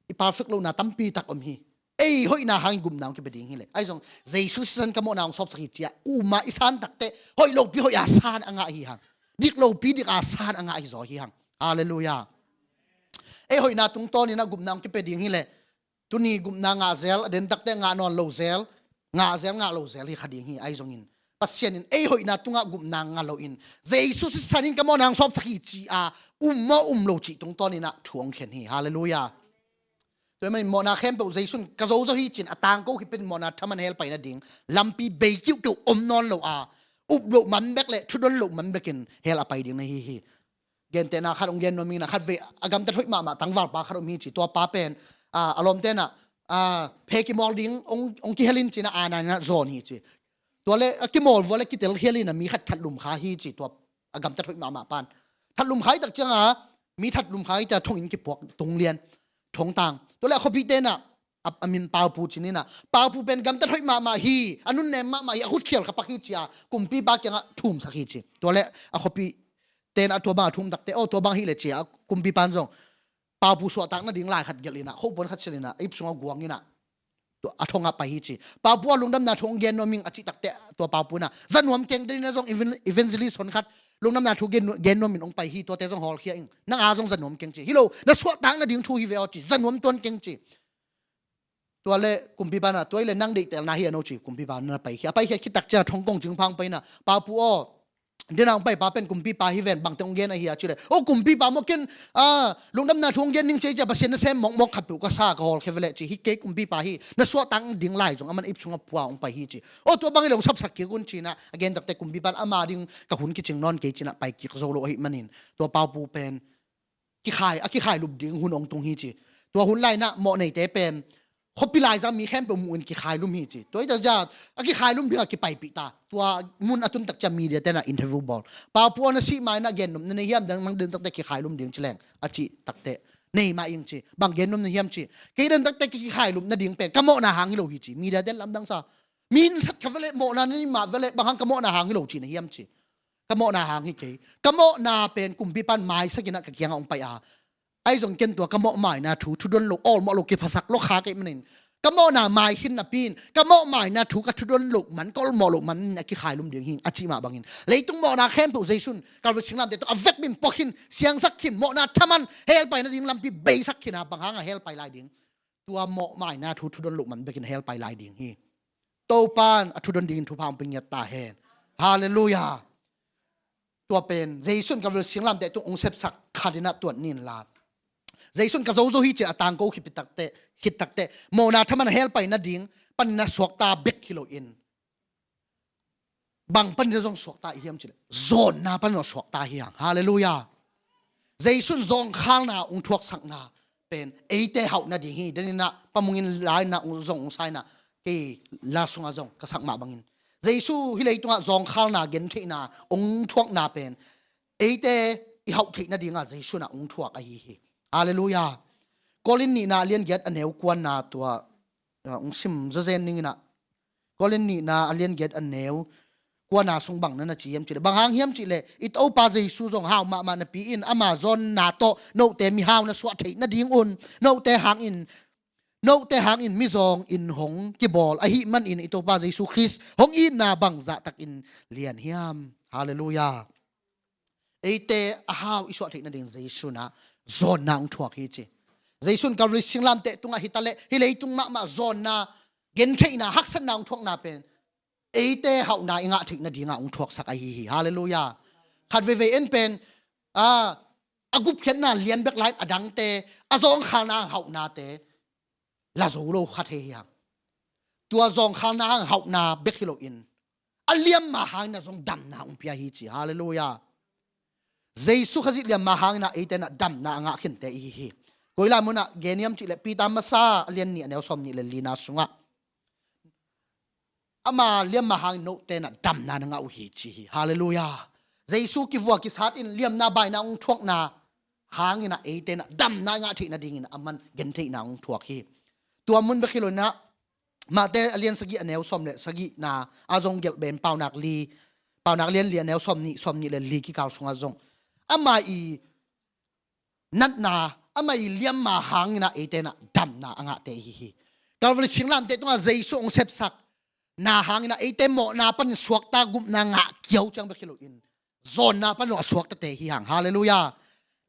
i perfect lohna tampi tak om hi. Ei hoihna hangin gupna hong kipia ding hi leh. Ahi zong, Jesu sisan ka mawhna hong sawpsak hi ci-a um a i san takteh, hoih lopi hoih a san a ngah hi hang. Dik lopi dik a san a ngah hi zaw hi hang. Halleluiah. Ei hoihna tungtawnin ah gupna hong kipia ding hi leh, tuni gupna ngah zel, a den takteh ngah nawn lo zel, ngah zel, ngah lo zel hi kha ding hi. Ahi zongin Pasian in ei hoihna tungah gupna ngah loin, Jesu sisan in ka mawhna hong sawpsak hi ci-a um maw um lo cih tungtawnin ah thu hong khen hi. Halleluiah. Tua ahih manin mawhna khempeuh Jesu in, "Ka zo zo hi," ci-in a tangko khit phetin mawhna thaman hell pai nading lampi bei kiuhkeuh om nawn lo a, up loh man bek le thudon loh man bekin hell a pai ding na hi hi. Gentehna khat hong gen nuam ing a, khatvei a gamtat hoih mahmah tangvalpa khat om hi ci. Tua pa pen a, a lawmte in a, phe kimawl ding hong, hong kihel in ci-in a, aana in a zawn hi ci. Tua le a kimawl vua le kitel khial in a, mi khat thatlum kha hi ci. Tua a gamtat hoih mahmah pan thatlum kha hi tak ciangin a, mi thatlum kha hi ta, thonginn kipuak, tung lian, thongtang. Tua le a khuapihte in a, a, a min Paupu ci-in a, Paupu pen gamtat hoih mahmah hi, a nunnem mahmah hi, a khutkhial kha pak hi ci-a kumpipa kiangah thumsak hi ci. Tua le a khuapihte in a tua bang a thum takte, aw, tua bang hi leh ci-a kumpipa in zong Paupu suahtak nading lai khat gelh in a, khopuan khat silh in a, a ip sungah guang in a, tua a thongah pai hi ci. Paupu aw, lungdamna thu hong gen nuam ing a cih takte, tua Paupu in a, za nuam keng, den in a zong even-, evangelist hon khat lungdamna thu gen, gen nuam in hong pai hi, tuate zong hawlkhia ing, nang a zong za nuam keng ci. Hi lo, na suahtak nading thu hi ve aw ci, za nuam tuan keng ci. Tua le kumpipa in a, tua hi leh nang deihtelna hi a no ci, kumpipa in a paikhia. A paikhia khit tak ciang a thong kong cingphang pai in a, Paupu aw, den a hong paipa pen kumpipa hi ven, bangte hong gen ahi a ci leh, o, kumpipa maw, ken a, lungdamna thu hong gen ning ci a, Pasian nasem mawkmawk khat peuh ka sa, ka hawlkhia ve leh ci. Hi kei, kumpipa hi, na suahtak nading lai zong aman a ip sungah pua hong pai hi ci. O, tua bang hi leh hong sapsak kik un ci-in a, a gen takte kumpipa in ama ding ka hun kicing nawn kei ci-in a, pai kik zo lo ahih manin tua Paupu pen kikhai, a kikhailup ding hun hong tung hi ci. Tua hun lai in a mawhneite pen khuapi laizang mi khempeuh muh in kikhailum hi ci. Tua hi ta zia a kikhailum ding a kipaipih ta. Tua mun a tun tak ciang media-te in a interview bawl. Paupu aw, na sih ma in a gen nop na nei hiam, den mang den takte kikhailum ding ci leng a cih takte, nei mah ing ci. Bang gen nop na hiam ci. Kei den takte kikhailum nading pen ka mawhna hang hi lo hi ci. Media-te in lamdang sa. Mi in that kha ve leh, mawhna nei mah ve leh, bang hang ka mawhna hang hi lo ci na hiam ci. Ka mawhna hang hi kei. Ka mawhna pen kumpipa in maisak in a ka kiangah hong pai a, ahi zong ken tua ka mawhmaina thu thudon lo, awlmawh lo, kiphasak lo kha kei manin, ka mawhna mai khin napi in, ka mawhmaina thu ka thudon loh man, ka awlmawh loh man in a kikhailum ding hi ing a cih mah bangin, leitung mawhna khempeuh Jesu in Calvary singlamteh tungah a vekpi in pua khin, siangsak khin, mawhna thaman hell pai nading lampi beisak khin a, bang hang a hell pai lai ding? Tua mawhmaina thu thudon loh man bekin hell pai lai ding hi. Topa in a thudon dingin thupha hong pia ngiat ta hen. Halleluiah. Tua pen Jesu in Calvary singlamteh tung hong sepsak khat in a tuat ni in la. Jesu in ka zo zo hi ci-in a tangko khit takte, khit takte, mawhna thaman a hell pai nading panin a suakta bek hi loin, bang panin a zong suakta i hiam ci leh, zawnna panin a suakta hi hang. Halleluiah. Jesu in zawngkhalna hong thuaksakna pen eite hauh nading hi. Den in a pamungin lai in a zong hong sa in a, kei la sungah zong ka sak mah bangin, Jesu hih leitungah zawngkhalna gentheihna hong thuakna pen eite i hauh theih nadingah Jesu in a hong thuak ahi hi. Halleluiah. Korin nihna a lian giat a neu kuana tua, uh, hong sim zazen ning in a, Korin nihna a lian giat a neu kuana sung bang na na ci hiam ci leh, bang hang hiam ci leh, i Topa Jesu zong hau mahmah napi in ama zawnna tawh note mihau na suah theih nadingun, note hangin, note hangin mizawngin hong kibawl ahih manin i Topa Jesu Khrist hong itna bangzah takin lian hiam. Halleluiah. Eite a hau i suah theih nading Jesu in a zawnna hong thuak hi ci. Jesu in Calvary singlamteh tungah hi ta leh, hih leitung mahmah zawnna, gentheihna, haksatna hong thuakna pen eite hauhna i ngah theih nadingah hong thuaksak ahi hi. Halleluiah. Khat veivei en pen, a, a gupkhiatna lian bek lai in a dangte, a zawngkhalna hauhnate la zo lo kha thei hi hang. Tua zawngkhalna hang hauhna bek hi loin, a liamma hangin a zong damna hong pia hi ci. Halleluiah. Jesu Khazih liamma hangin a eite in a damna a ngah khinte i hi hi. Koi lai munah gen hiam ci leh, Peter masa a lian nih a neu sawm nih le lina sungah, ama liamma hangin note in a damna na ngah uh hi ci hi. Halleluiah. Jesu kivua kisat in liamna baina hong thuakna hangin a eite in a damna i ngah theih nadingin aman gentheihna hong thuak hi. Tua mun bek hi loin a, Mate a lian sagih a neu sawm le sagihna a zong gelh ben, Paunak li, Paunak lian li a neu sawm nih, sawm nih le li kikal sungah zong ama i natna, ama i liamma hangin a eite in a damna a ngahte i hi hi. Calvary singlamteh tungah Jesu hong sepsakna hangin a eite mawhna panin suakta gupna ngah kiau ciang bek hi loin, zawnna pan zong a suaktate hi hang. Halleluiah.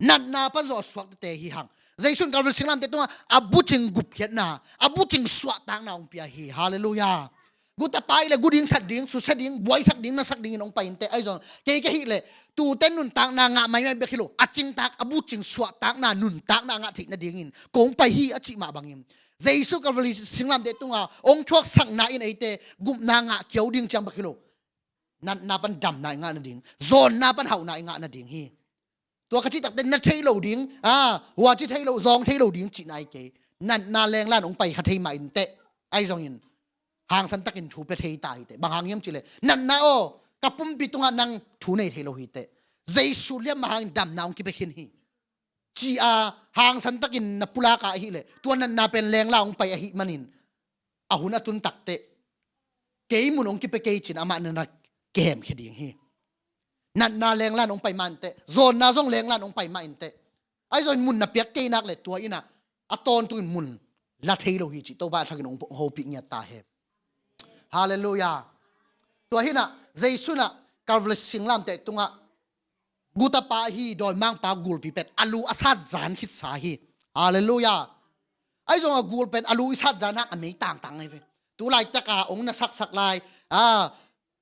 Natna pan zong a suaktate hi hang. Jesu in Calvary singlamteh tungah a bucing gupkhiatna, a bucing suahtakna hong pia hi. Halleluiah. Gutapa i le gu ding, that ding, susia ding, buaisak ding, nasak dingin hong pai inteh. Ahi zong kei ka hih leh tute nuntakna ngah maimai bek hi lo, a cingtak a bucing suahtakna, nuntakna a ngah theih nadingin kong pai hi a cih mah bangin, Jesu Calvary singlamteh tungah hong thuaksakna in eite gupna ngah kiau ding ciang bek hi lo, Natna pan damna i ngah nading, zawnna pan hauhna i ngah nading hi. Tua ka cih takte na thei lo ding, a, huaci thei lo, zawng thei lo ding cihna hi kei. Natna lenglan hong pai kha thei mah inteh. Ahi zongin hangsan takin thu pia thei ta hiteh. Bang hang hiam cihleh, natna aw, ka pumpi tungah nang thu nei thei lo hiteh. Jesu liamma hangin damna hong kipia khin hi, ci-a hangsan takin na pulak a ahileh, tua natna pen lengla hong pai ahih manin, a hun a tun takteh, kei mun hong kipia kei cin amah na na kihemkhia ding hi. Natna lenglan hong pai mah inteh, zawnna zong lenglan hong pai mah inteh. Ahi zongin mun na piak kei nak le tua innah a tawntungin mun la thei lo hi cih Topa a thakin hong hopih ngiat ta hen. Halleluiah. Tua hinah Jesu inah Kalvari singlamteh tungah gutapa hi, dawimangpa gulpi pen a lu a sat zan khitsa hi. Halleluiah. Ahi zong a gul pen a lu i sat zan hang a mei tangtang ahi ve. Tu laitak a hong na saksak lai, a,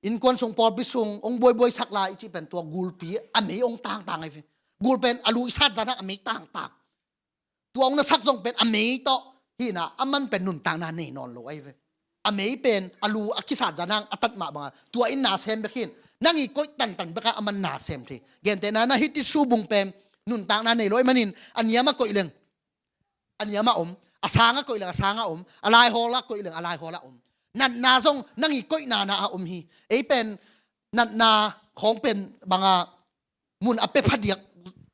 innkuan sung pawlpi sung hong buaibuai sak lai i cih pen tua gulpi a mei hong tangtang ahi ve. Gul pen a lu i sat zan hang a mei tangtang. Tua hong na sak zong pen a mei tawh hinah a man pen nuntakna nei nawn lo ahi ve. A mei pen a lu a kisat zan hang a tat mah banga tua in na sem bek hin. Nang i koih tantan beka a man na sem thei. Gentehna na hiti subung pen nuntakna nei lo ahi manin a niam a koih leng a niam a om, a sang a koih leng a sang a om, a laihawl a koih leng a laihawl a om. Natna zong nang i koih nana a om hi. Ei pen natna khawng pen banga mun a pia phadiak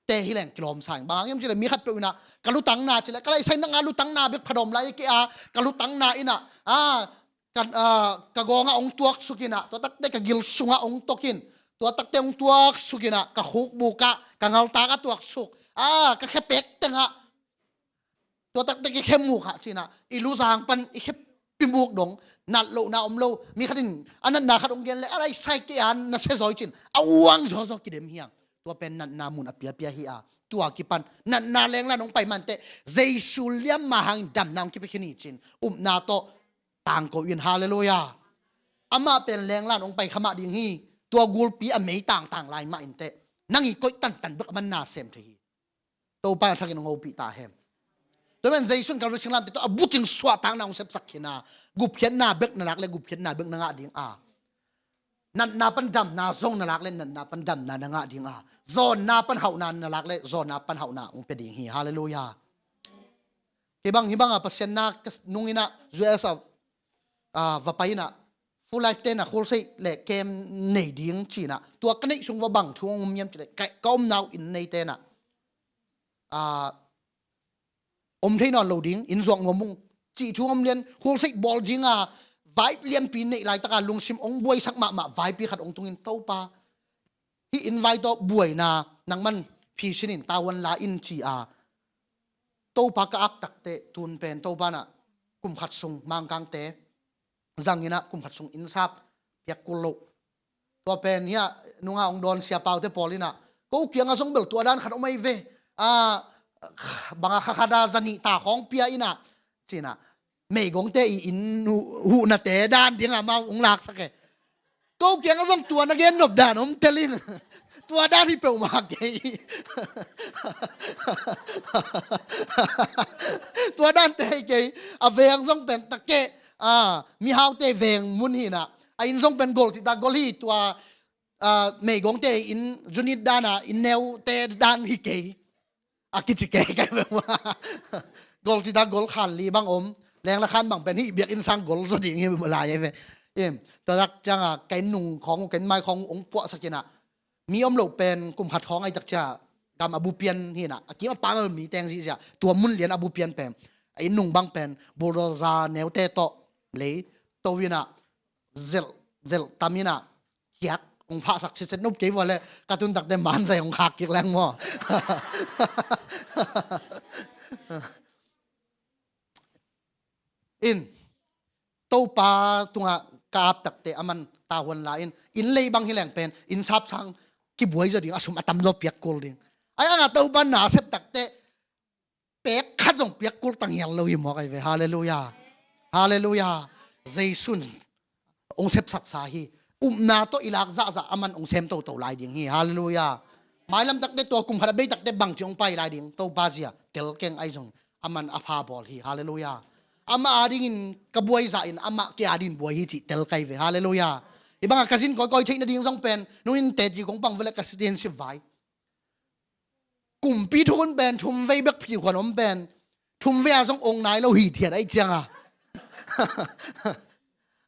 te hi leng kilawm sa ing. Bang hang hiam cileh mi khat peuh inah ka lutang na cileh ka laisai nanga lutang na bek phadawm lai kei a, ka lutang na inah, a, ka, a, ka gawngah hong tuaksuk inah, tua takte ka gil sungah hong tokin, tua takte hong tuaksuk inah, ka khukbukah ka ngaltakah tuaksuk, a, ka khepek tengah tua takte kikhem mukah cinah i luzang pan i khepi muk dong nat lohna om lo. Mi khatin a natna khat hong gen le a laisai kei a na sia zaw i cin a uang zawzaw kidem hiang. Tua pen natna mun a piapia hi a, tua kipan natna lenglan hong pai manteh Jesu liamma hangin damna hong kipia khin hi cin upna tawh tangko in. Halleluiah. Amah pen lenglan hong pai kha mah ding hi. Tua gulpi a mei tangtang lai mah inteh nang i koih tantan bek a man na sem thei hi. Topa a thakin hong hopih ta hen. Tua men Jesu in Kalvari singlamteh tawh a bucing suahtakna hong sepsak khin a, gupkhiatna bek na lak le gupkhiatna bek na ngah ding a, natna pan damna zong na lak le natna pan damna na ngah ding a, zawnna pan hauhna na lak le zawnna pan hauhna hong pia ding hi. Halleluiah. Kei bang hih banga Pasian na ka nung inah U S a, a, va pai inah Full Life tenah khualseih le kem nei ding cinah tua ka neih sung va bang thu hong om hiam cileh ka, ka omna uh inn nei tenah, a, om thei nawn lo ding, inn zuak nuam ung cih thu hong om lian. Khualseih bawl dinga vibe lianpi neih laitaka lungsim hong buaisak mahmah vaipi khat hong tungin Topa, hih inn vai tawh buaina nangman phi sinin tavuan la in ci a, Topa ka ap takteh tun pen Topa nah kum khat sung Mangkangte zang inah kum khat sung innsap piak kul loh. Tua pen hiah nunga hong dawn siapaute pawl inah ko kiangah zong bel tua dan khat om ahi ve. A, banga kha khata zanih ta khawng pia inah cinah meigongte i inn hu-, huhnate dan dinga mau hong laksak e. Ko kiangah zong tua na gen nop dan om tel in. Tua dan hi peuhmah kei. Tua dante hi kei. A veng zong pen takke, a, mihaute veng mun hinah a inn zong pen gol cita gol hi. Tua, a, meigongte inn zunit dana inn neute dan hi kei. A kici kei kai bek ma. Gol cita gol khan li bang om. Leng la khan bang pen hih biakinn sang gol zaw ding hi lai ai ve. Im, tua tak cianga ka inn nung khawng uh, ka inn mai khawng uh hong puahsak inah mi om loh pen kum khat khawng ai tak cia gam a bupian hinah a kim a pang a mi teng zihziah tua mun lian a bupian pen a inn nung bang pen bulldozer neute tawh lei to inah zelh, zelh tam inah kiak hong phahsak sitset nop kei vua le ka tun takte manzai hong khak kik leng maw. In Topa tungah ka ap takte aman tahuan la in, inn lei bang hi leng pen inn sapsang kibuai zaw ding, a sum a tam zaw piak kul ding. Ai anga Topa na sep takte pek khat zong piak kul tang hial lo hi mawk ai ve. Halleluiah. Halleluiah. Jesu in hong sepsaksa hi. Upna tawh i lak zahzah aman hong sem toto lai ding hi. Halleluiah. Mailam takte tua kum khat a bei takte bangci hong pai lai ding Topa zia tel keng ai zong aman a pha bawl hi. Halleluiah. Amah adingin ka buai zahin amah kei adingin buai hi cih tel kai ve. Halleluiah. Hih bangah ka zin kawikawi theih nading zong pen nung in teci kong pang veleh ka citizenship vai. Kumpi thukhun pen thumvei bek phikhuan om pen thumvei a zong ong nai lo hi thiat ahi cianga.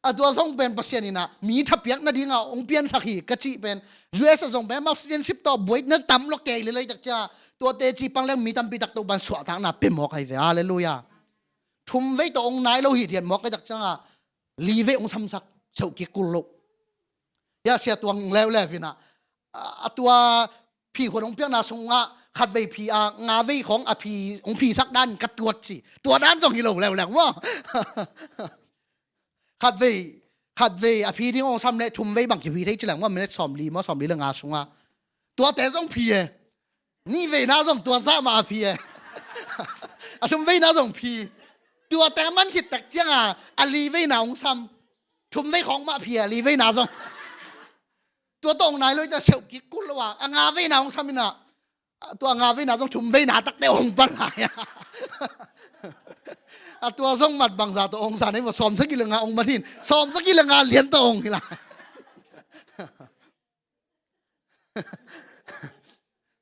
A tua zong pen Pasian inah mi thapiak nadinga ong piansak hi ka cih pen U S a zong pen amau citizenship tawh buai na tam lo kei lelei tak cianga. Tua teci pang leng mi tampi tak Topan suahtakna pia mawk ahi ve. Halleluiah. Thumvei tawh ong nai lo hi thiat mawk ahi tak cianga livei ong samsak seuh kik kul lo. Hiah sia tuang leuleu inah a tua phikhuan ong piakna sungah khatvei phi a ngavei khawng a phi ong phisak dan ka tuat ci. Tua dan zong hi lo leuleu maw? Khatvei khatvei a phi ding ong sam leh thumvei bang kiphi thei ci leng maw, minute sawmli maw, sawmli le nga sungah. Tuate zong phi e. Nihveina zong tua zah mah a phi e. A thumveina zong phi. Tuate a man khit tak cianga a liveina ong sam. Thumvei khawng mah phi e, a liveina zong. Tua tawh ong nai lo i ta seuh kik kul lo a a ngaveina ong sam inah. Tua a ngaveina zong thumveina takte ong pan lai a. A tua zong mat bangza tawh ong sa nei maw, sawmsagih le nga ong man hin, sawmsagih le nga lian tawh ong hi lai.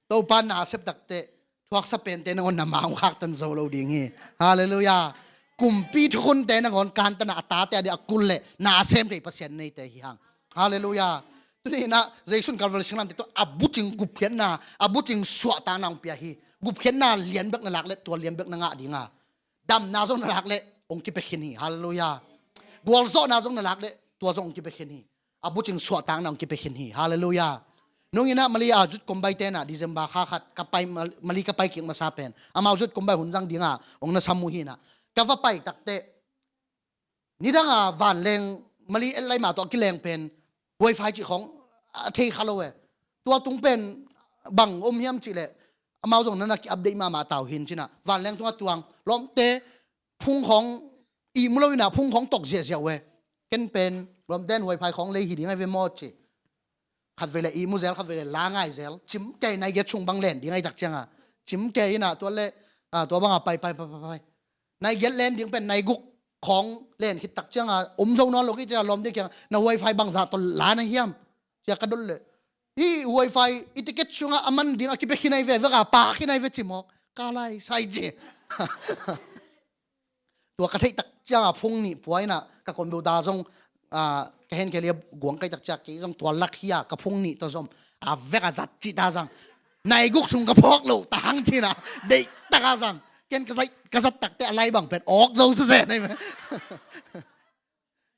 Topan na a sep takte thuaksa pente nangawn na ma ong khaktan zo lo ding hi. Halleluiah. Kumpi thukhunte nangawn kantana a tate a dih a kul le na a sem thei Pasian neite hi hang. Halleluiah. Tuni inah Jesu in Calvary singlamteh tawh a bucing gupkhiatna, a bucing suahtakna ong pia hi. Gupkhiatna lian bek na lak leh tua lian bek na ngah dinga, damna zong na lak leh ong kipia khin hi. Halleluiah. Gualzawhna zong na lak leh tua zong ong kipia khin hi. A bucing suahtakna ong kipia khin hi. Halleluiah. Nung inah Mali a zut kombai tenah December kha khat ka pai, Mali ka pai kik masa pen amau zut kombai hun zang dinga ong na sam uh hinah. Ka va pai takte nidanga vanleng Mali et laima tawh a kileng pen wifi cih khawng a thei kha lo e. Tua tung pen bang om hiam cih leh amau zong nana ki update mahmah tau hin cinah vanleng tungah tuang lawmte phung khawng ihmu lo inah phung khawng tok ziahziah uh e. Ken pen lawmten wifi khawng lei hi ding ahi ve maw ci. Khatvei le ihmu zel, khatvei le la ngai zel, cim kei nai giat sung bang len ding ahi tak cianga cim kei inah tua le tua banga pai pai pai pai pai. Nai giat len ding pen nai guk khawng len khit tak cianga om zo nawn lo kei cia lawm ding kiang na wifi bangza tawh la na hiam cia ka dot le. Hih wifi i ticket sungah a man ding a kipia khin ahi ve, veka pa khin ahi ve ci mawk. Ka lai sai ci. Tua ka theih tak cianga phung nih pua inah ka computer zong ka hen kei lia guang kai tak ciang kei zong tua lak hi a ka phung nih tawh zom a vek a zat cih ta zang. Nai guk sung ka phawk lo ta hang cinah deih taka zang. Ken ka zat takte a lai bang pen awk zo sese nei me.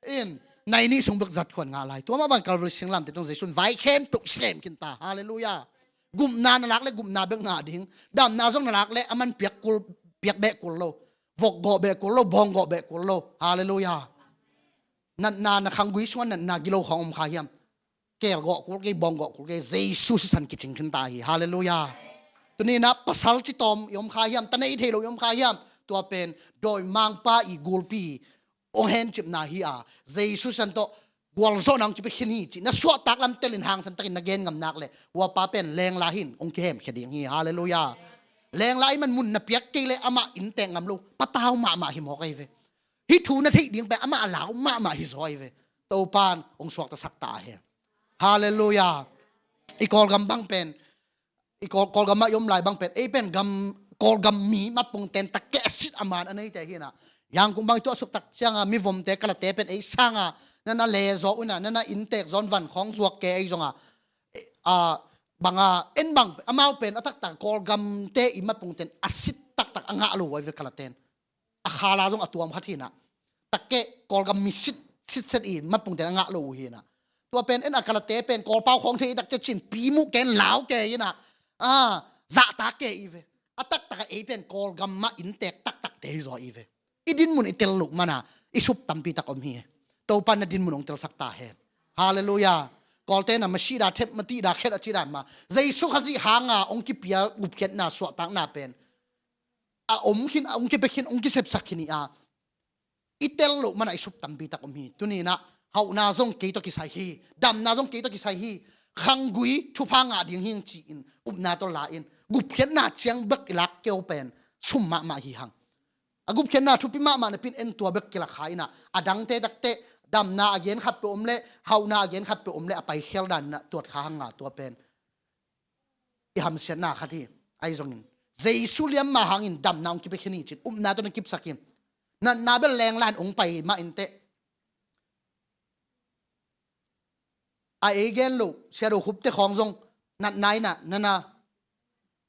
In nai nih sung bek zat khuan ngah lai. Tua mah bang Calvary singlamteh tawh Jesu in vai khempeuh sem khin ta. Halleluiah. Gupna na lak le gupna bek ngah ding. Damna zong na lak le a man piak kul, piak beh kul lo. Vok gawh beh kul lo, bawng gawh beh kul lo. Halleluiah. Natna na khanggui sungah natna gilo khawng om kha hiam? Keel gawh kul kei, bawng gawh kul kei, Jesu sisan kicing khin ta hi. Halleluiah. Tuni inah pasal citawm i om kha hiam? Ta nei thei lo i om kha hiam? Tua pen dawimangpa i gulpi ong hencipna hi a, Jesu sisan tawh gualzawhna ong kipia khin hi cih na suahtak lam telin hangsan takin na gen ngam nak le huapa pen lengla hin ong kihemkhia ding hi. Halleluiah. Lengla i man mun na piak kei le amah inntek ngam lo, patau mahmah hi mawk ahi ve. Hih thu na theih ding pen amah a lau mahmah hi zaw ahi ve. Topan ong suaktasak ta ahi. Halleluiah. I Kawlgam bang pen i Kawl, Kawlgam mah i om lai bang pen ei pen gam, Kawlgam mi mapungten takkeh a sit a man a neite hinah. Yangkung bang i tuahsuk tak cianga mivomte kalate pen ei sanga nana le zaw unah, nana inntek zawn van khawng zuak ke ei zonga, a, banga en bang amau pen a taktak Kawlgamte i mapungten a sit taktak a ngah lo uh ahi ve kalaten. A khala zong a tuam khat hinah. Takkeh Kawlgam mi sit, sitset i mapungten a ngah lo uh hinah. Tua pen en a kalate pen Kawlpau khawng thei i takcia cin pimuh ken lau ke hinah. A, zahtak ke i ve. A taktaka ei pen Kawlgam mah inntek taktakte hi zaw i ve. I dinmun i tel loh mana i sup tampi tak om hi. Topan na dinmun ong telsak ta hen. Halleluiah. Kawlte na masih da thep matih da khet a ci dan mah Jesu Khazih hanga ong kipia gupkhiatna suahtakna pen a om khin, a ong kipia khin, ong kisepsak khin i a i tel loh mana i sup tampi tak om hi. Tuni inah hauhna zong kei tawh kisai hi. Damna zong kei tawh kisai hi. Khanggui thupha ngah ding hing ci-in upna tawh la-in gupkhiatna ciang bek i lak keu pen sum mahmah hi hang. A gupkhiatna thupi mahmah napi-in en tua bek kilak kha inah a dangte takte Damna a gen khat peuh om leh, hauhna a gen khat peuh om leh, a paikhial dan inah tuat kha hang a, tua pen i hamsiatna khat hi. Ahi zongin Jesu liamma hangin damna hong kipia khin hi cin, upna tawh na kipsak hi. Natna bel lenglan hong pai mah inteh. A ei gen loh Sia Do Khup te khawng zong natna inah na na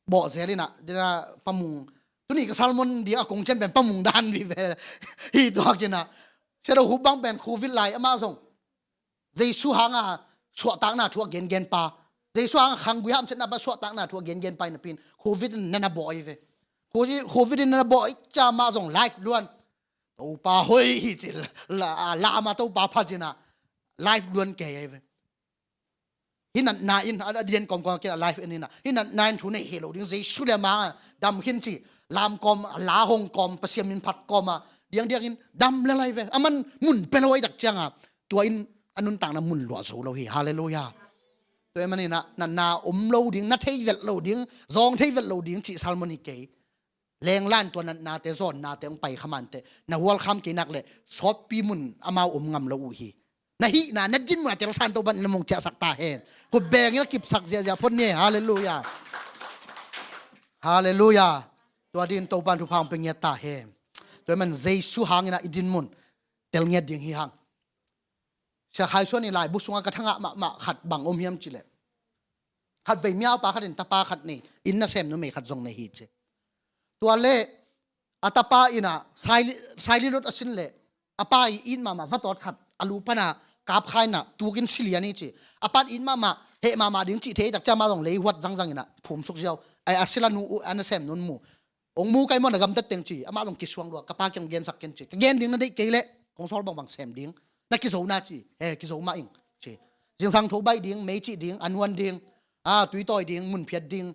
bawh zel inah, dina pamung. Tuni ka sermon ding a kong cian pen pamung dan vive hi tuak inah. Sia Do Khup bang pen Covid lai amah zong Jesu hanga suahtakna thu a gengen pa, Jesu hanga khanggui hamsiatna pa suahtakna thu a gengen pa hi napi in Covid in na na bawh hi ve. Covid, Covid in na na bawh hi ciang amah zong live luan. Topa hoih hi ci, la, la amah Topa phat inah live luan kei hi ve. Hih natna in a, a dian kawmkawm a kinah live en inah, hih natna in thu nei heh lo ding, Jesu liamma dam khin ci, lam kawm, la hong kawm, Pasian min phat kawm a, diangdiang in dam le lai ve. Aman mun pia lo ahih tak cianga tua in a nuntakna mun luah zo lo hi. Halleluiah. Tua ahih maninah natna om lo ding, na thei vet lo ding, zawng thei vet lo ding cih sermon hi kei. Lenglan tua natnate, zawnnate hong pai kha mah inteh, na welcome kei nak leh sawtpi mun amau om ngam lo uh hi. Na hihna, na dinmun a telsa in Topa in na mong ciahsak ta hen. Khut beng in a kipsak ziahziah phot ni. Halleluiah. Halleluiah. Tua dingin Topa in thupha hong pia ngiat ta hen. Tua ahih man Jesu hangin ah i dinmun tel ngiat ding hi hang. Sia Khai Suan i laibu sungah ka thangah mahmah khat bang om hiam cih leh, khatvei miaupa khat in tapa khat nei, inn nasem numei khat zong nei hi ci. Tua leh a tapa in ah saili, saili lot a sin leh a pa i it mahmah vatawt khat a lu pan a kap kha in ah tukin si lian hi ci. A pa in it mahmah, heh mahmah ding cih thei tak ciang amah zong lei huat zangzang in ah phum suk ziau. Ai, a sila nu uh, a nasem nu in mu. Hong mu kei maw, na gamtat teng ci. Amah zong kisuang lua, ka pa kiang gensak ken ci. Ka gen ding na deih kei leh kong sawl bangbang sem ding. Na kizo na ci. He, kizo mah ing ci. Zingsang tho baih ding, mei cih ding, a nuan ding, a, tui tawi ding, mun phiat ding,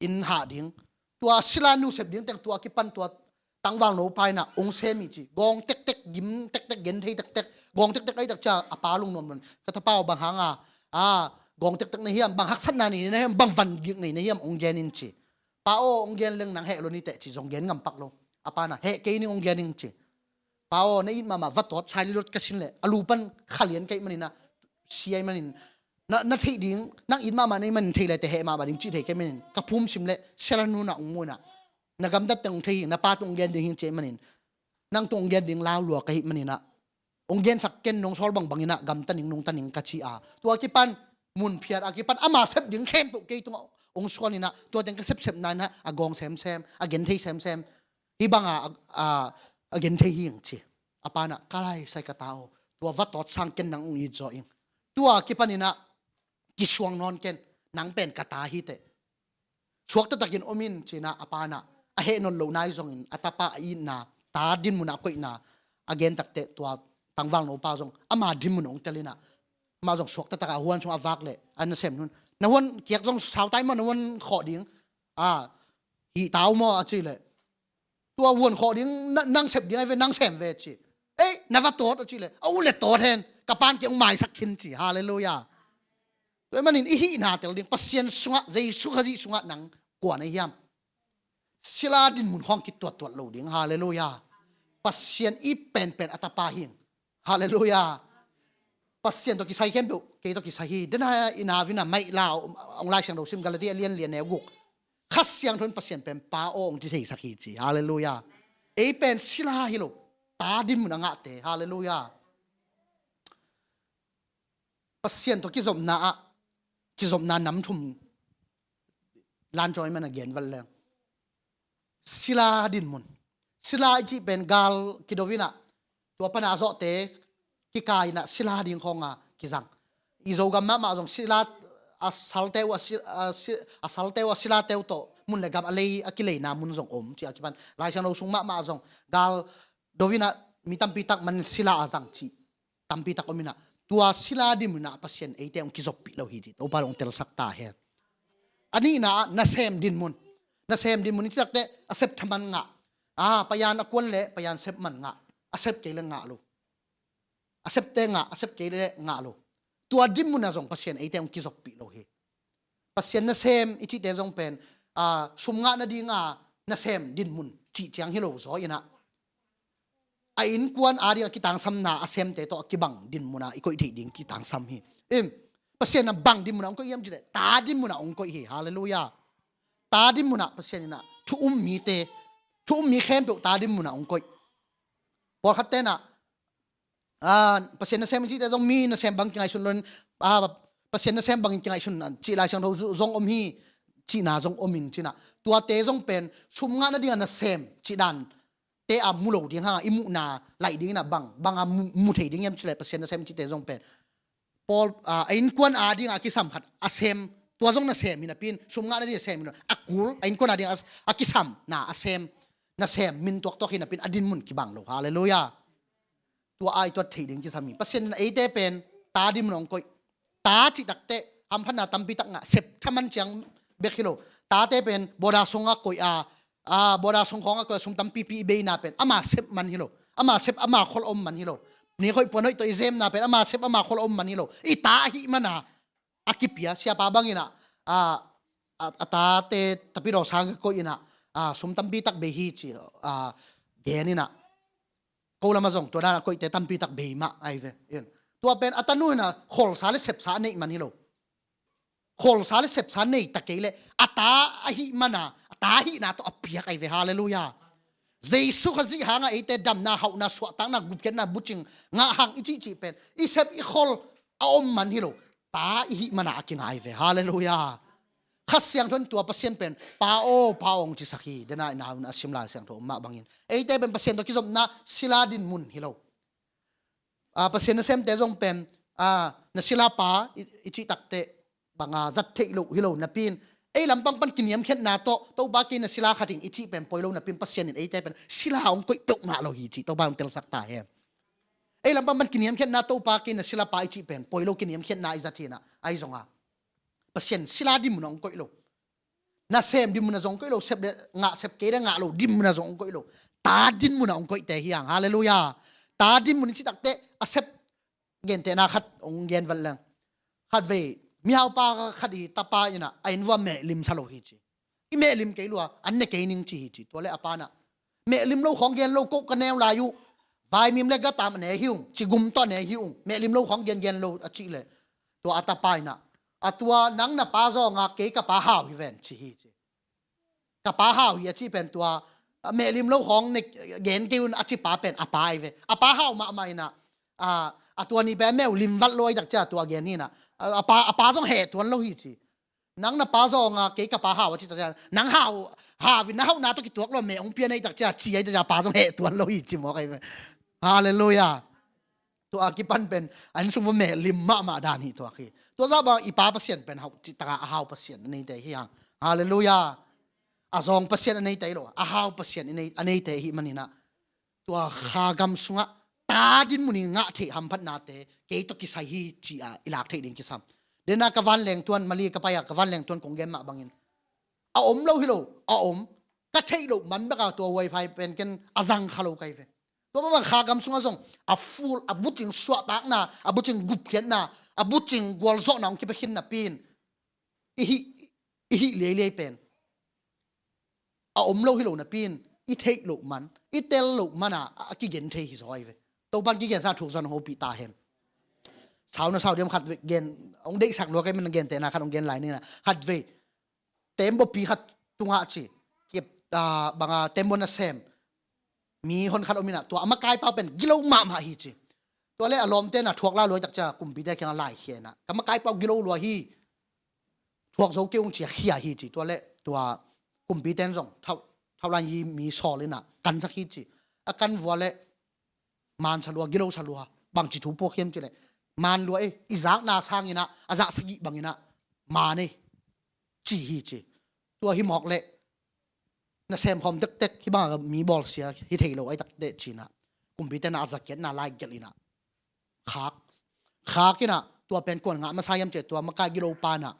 inn hah ding. Tua sila nu sep ding teng tua kipan tua tangval no pa in ah hong sem hi ci. Gawng tektek, gim tektek, genthei tektek, gawng tektek ahih tak ciang a pa lungnuam lo in, ka tapa aw, bang hang a, a, gawng tektek na hiam, bang haksatna nei na hiam, bang van gik nei na hiam, hong gen in ci. Pa aw, hong gen leng nang heh lo ni teh ci, zong gen ngam pak lo. A pa in ah heh kei ning, hong gen ing ci. Pa aw, na it mahmah vatawt saili lot ka sin leh a lu pan kha lian ka hih manin ah, si ahih manin, na, na theih ding, nang it mahmah na hih manin thei lai teh heh mahmah ding cih thei ka hih manin, ka phum sim leh sila nu in ah hong mu in ah, na gamtat teng hong thei hi, na pa tung hong gen ding hi ing ci ahih manin, nang tung hong gen ding lau lua ka hih manin ah, hong gensak ken, nong sawl bangbang in ah gamta ning, nungta ning ka ci a. Tua kipan mun phiat a kipan ama sep ding khempeuh kei tungah hong suan in ah, tua teng ka sepsepna in ah a gawng semsem, a genthei semsem. Hih bang a, a, a genthei hi ing ci. A pa in ah ka laisai ka ta aw, tua vatawt sang ken nang hong it zaw ing. Tua kipan in ah kisuang nawn ken, nang pen ka ta hi teh. Suak taktakin om in ci in ah a pa in ah a heh nawn loh nai zongin a tapa a itna, ta dinmun ah a koihna a gen tak teh tua tangval no pa zong ama dinmun ah hong tel in ah, amah zong suak taktak a huan sung a vak leh a nasem nu in, na huan kiak zong sau tai maw, na huan khawh ding, a, hih tau maw a cih leh, tua huan khawh ding, na, nang sep ding ahi ve, nang sem ve ci. Ei, na vatawt a cih leh, a ut leh tawt hen, ka pa in kei hong maisak khin ci. Halleluiah. Tua ahih manin i hihna tel ding, Pasian sungah, Jesu Khazih sungah nang kua na hiam? Sila dinmun khawng kituattuat lo ding. Halleluiah. Pasian it penpen a tapa hi ing. Halleluiah. Pasian tawh kisai khempeuh kei tawh kisai hi. Dena i nau in ah maih la, hong Lai Siangtho sim, Galati a lian li, a neu guk. Kha Siangtho in Pasian pen Pa aw hong ci theisak hi ci. Halleluiah. Ei pen sila hi lo, ta dinmun a ngahte. Halleluiah. Pasian tawh kizopna ah, kizopna nam thum, Lan Cawng i man a gen val leng, sila dinmun. Sila i cih pen gal kido in ah, tua pan a zawhte kikai in ah sila ding khawng a kizang. I Zogam mahmah zong sila a salte uh a si-, a si-, a salte uh a silate uh tawh mun le gam a lei, a kileina mun zong om cih a kipan. Lai Siangtho sung mahmah zong gal do in ah mi tampi tak man sila a zang cih tampi tak om in ah, tua sila dinmun ah Pasian eite hong kizoppih lo hi cih Topa in hong telsak ta hen. A nihna ah nasem dinmun. Nasem dinmun i cih tak teh a sep thaman ngah. A, payan a kuan leh payan sep man ngah. A sep kei leh ngah lo. A septe ngah, a sep kei leh ngah lo. Tua dinmun ah zong Pasian eite hong kizoppih lo hi. Pasian nasem i cihte zong pen, a, sum ngah nading a nasem dinmun cih ciang hi lo zaw in ah, a innkuan ading a kitangsamna a semte tawh a kibang din munah i koih theih ding kitangsam hi. In, Pasian in bang din munah hong koih hiam cih leh ta din munah hong koih hi. Halleluiah. Ta din munah Pasian in thu um mite, thu um mi khempeuh ta din munah hong koih. Pawlkhat tenah, ah, Pasian nasem in cihte zong mi nasem bang kingaihsun lo in, ah, Pasian nasem bangin kingaihsun cih Lai Siangtho zong om hi, cihna zong om in cinah, tuate zong pen sum ngah nading a nasem cih dan te a mu lo ding hang a, i muhna laih ding in a bang, bang a mu, mu thei ding hiam cih leh Pasian nasem cihte zong pen Paul, ah, a innkuan ading a kisam khat a sem, tua zong nasem hi napi in, sum ngah nading a sem hi lo, a kul, a innkuan ading a, a kisamna a sem, nasem min tuaktuak hi napi in a din mun kibang lo. Halleluiah. Tua a i tuat theih ding kisam hi. Pasian in eite pen ta din mun hong koih. Ta cih takteh hamphatna tampi tak ngah, sep thaman ciang bek hi lo. Tate pen bawda song a koih a, ah, bawda song khawng a koih a sum tampipi i beina pen ama sep man hi lo. Ama sep ama khol a om man hi lo. Nik hoih puan hoih tawh i zemna pen ama sep ama khol a om man hi lo. I ta ahih mana a kipia, siapa bangin ah, ah, a, a tate Tapidaw sang ka koih in ah, ah, sum tampi tak bei hi ci, ah, gen in ah, ko lamah zong tua dan a koihte tampi tak bei mah ahi ve. In, tua pen a tanu in ah kholsa le sepsa a neih man hi lo. Kholsa le sepsa nei ta kei leh a ta ahih mana, a ta ahihna tawh a piak ahi ve. Halleluiah. Jesu Khazih hangah eite damna, hauhna, suahtakna, gupkhiatna, bucing ngah hang i cihcih pen i sep i khol a om man hi lo. Ta i hih mana a kingai ve. Halleluiah. Kha Siangtho in tua Pasian pen Pa aw, Pa aw hong cisak hi. Dena i nau in a sim Lai Siangtho om mah bangin eite pen Pasian tawh kizopna sila din mun hi lo. Ah, Pasian nasemte zong pen, ah, na sila pa i, i cih takteh banga zat theih loh hi lo napi in, ei lampang pan kiniamkhiatna tawh Topa kei na sila khat ing i cih pen poi lo napi in, Pasian in eite pen sila hong koih peuhmah lo hi cih Topa hong telsak ta hen. Ei lampang pan kiniamkhiatna Topa kei na sila pa i cih pen poi lo, kiniamkhiatna i zat hi in ah, ahi zongah Pasian sila din mun hong koih lo. Nasem din mun a zong koih lo, sep le ngah, sep kei le ngah lo din mun a zong hong koih lo. Ta din mun a hong koihte hi hang. Halleluiah. Ta din mun i cih takteh a sep, gentehna khat hong gen vat leng. Khatvei mihaupa khat i tapa in ah a inn uah mehlim sa lo hi ci. I mehlim kei lua, an ne kei ning ci hi ci. Tua le a pa in ah, mehlim lo khawng gen lo, ko ka neu lai uh. Vaimim le gatam a ne hi ung, cigum tawh a ne hi ung, mehlim lo khawng gengen lo a cih leh, tua a tapa in ah, a tua nang na pa zawnga kei ka pa hau hi ven ci hi ci. Ka pa hau hi a cih pen tua, a, mehlim lo khawng ne gen kei un a cih pa pen a pa hi ve. A pa hau mahmah in ah, a, a tua ni pen mehlim vat lo ahi tak ciang tua gen hi in ah, a, a pa, a pa zong heh tuan lo hi ci. Nang na pa zawnga kei ka pa hau a cih tak ciang, nang hau, hau in na hauhna tawh kituak lo, meh hong pia na hi tak ciang ci ahi tak ciang a pa zong heh tuan lo hi ci mawk ahi ve. Halleluiah. Tua a kipan pen an sung va mehlim mahmah dan hi tua khi. Tua zah bang i pa Pasian pen hau cih taka a hau Pasian a neite hi hang. Halleluiah. A zawng Pasian a neite hi lo, a hau Pasian a nei, a neite hi man in ah, tua Kha gam sungah ta din mun i ngah theih hamphatnate kei tawh kisai hi ci-a i lak theih ding kisam. Dena ka vanleng tuan, Mali ka pai-a ka vanleng tuan kong gen mah bangin, a om lo hi lo, a om. Ka theih loh man beka tua wifi pen ken a zang kha lo ka hi ve. Tua mah bang Kha gam sungah zong a full, a bucing suahtakna, a bucing gupkhiatna, a bucing gualzawhna hong kipia khin napi in, i hih, i hih liailiai pen a om lo hi lo napi in, i theih loh man, i tel loh man a, a kigen thei hi zaw ahi ve. Topan kigen sa thuk zon hong hopih ta hen. Sau na sau diam khat ve gen, hong deihsak lua ka hi man, gentehna khat hong gen lai ni in ah, khatvei tembaw pi khat tungah ci, kip, ah, banga tembaw nasem mi hon khat om in ah, tua a makaipa uh pen gilo mahmah hi ci. Tua le a lawmte in ah thuak la lua hi tak ciang kumpite kiangah laikhia in ah, ka makaipa uh gilo lua hi, thuak zo kei ung ci a khia hi ci. Tua le tua kumpite in zong thau, thau lan yi mi sawl in ah kansak hi ci. A kan vua le man sa lua, gilo sa lua, bangci thu puak hiam ci le, man lua e, i zakna sang in ah, a zah sagih bang in ah man e, ci hi ci. Tua hi mawk le nasem khawm tektek, hih bang a mi bawlsia hi thei lo ahi tak teh ci in ah, kumpite in ah a zakiatna lai gelh in ah khak, khak in ah, tua pen kuan ngah masa hiam ci, tua makai gilo pa in ah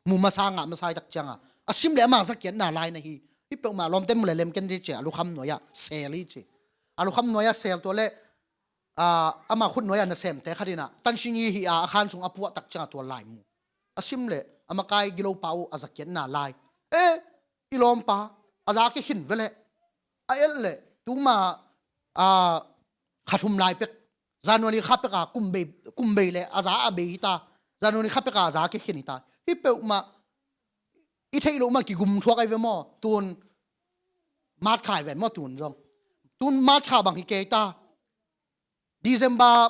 mu masa, ngah masa ahi tak ciang a, a sim le ama zakiatna lai na hi. Hih peuhmah lawmte mu le lem ken dih ci, a lukham nuai-ah sel hi ci. A lukham nuai-ah sel, tua le, ah, ama khut nuai-ah nasemte khat in ah tansing hi hi a, a khan sung a puah tak ciang a tua lai mu. A sim le a makai gilo pa uh a zakiatna lai. Eh, i lawmpa, a zak i khin ve leh, a elh leh, tuma a, kha thum lai pek, January kha pek a kum bei, kum bei le a za a bei hi ta, January kha pek a a za kikhin hi ta. Hi peuhmah i theih loh mah kigum thuak ai ve maw? Tun March kha hi ven maw? Tun zong, tun March kha bang hi kei ta. December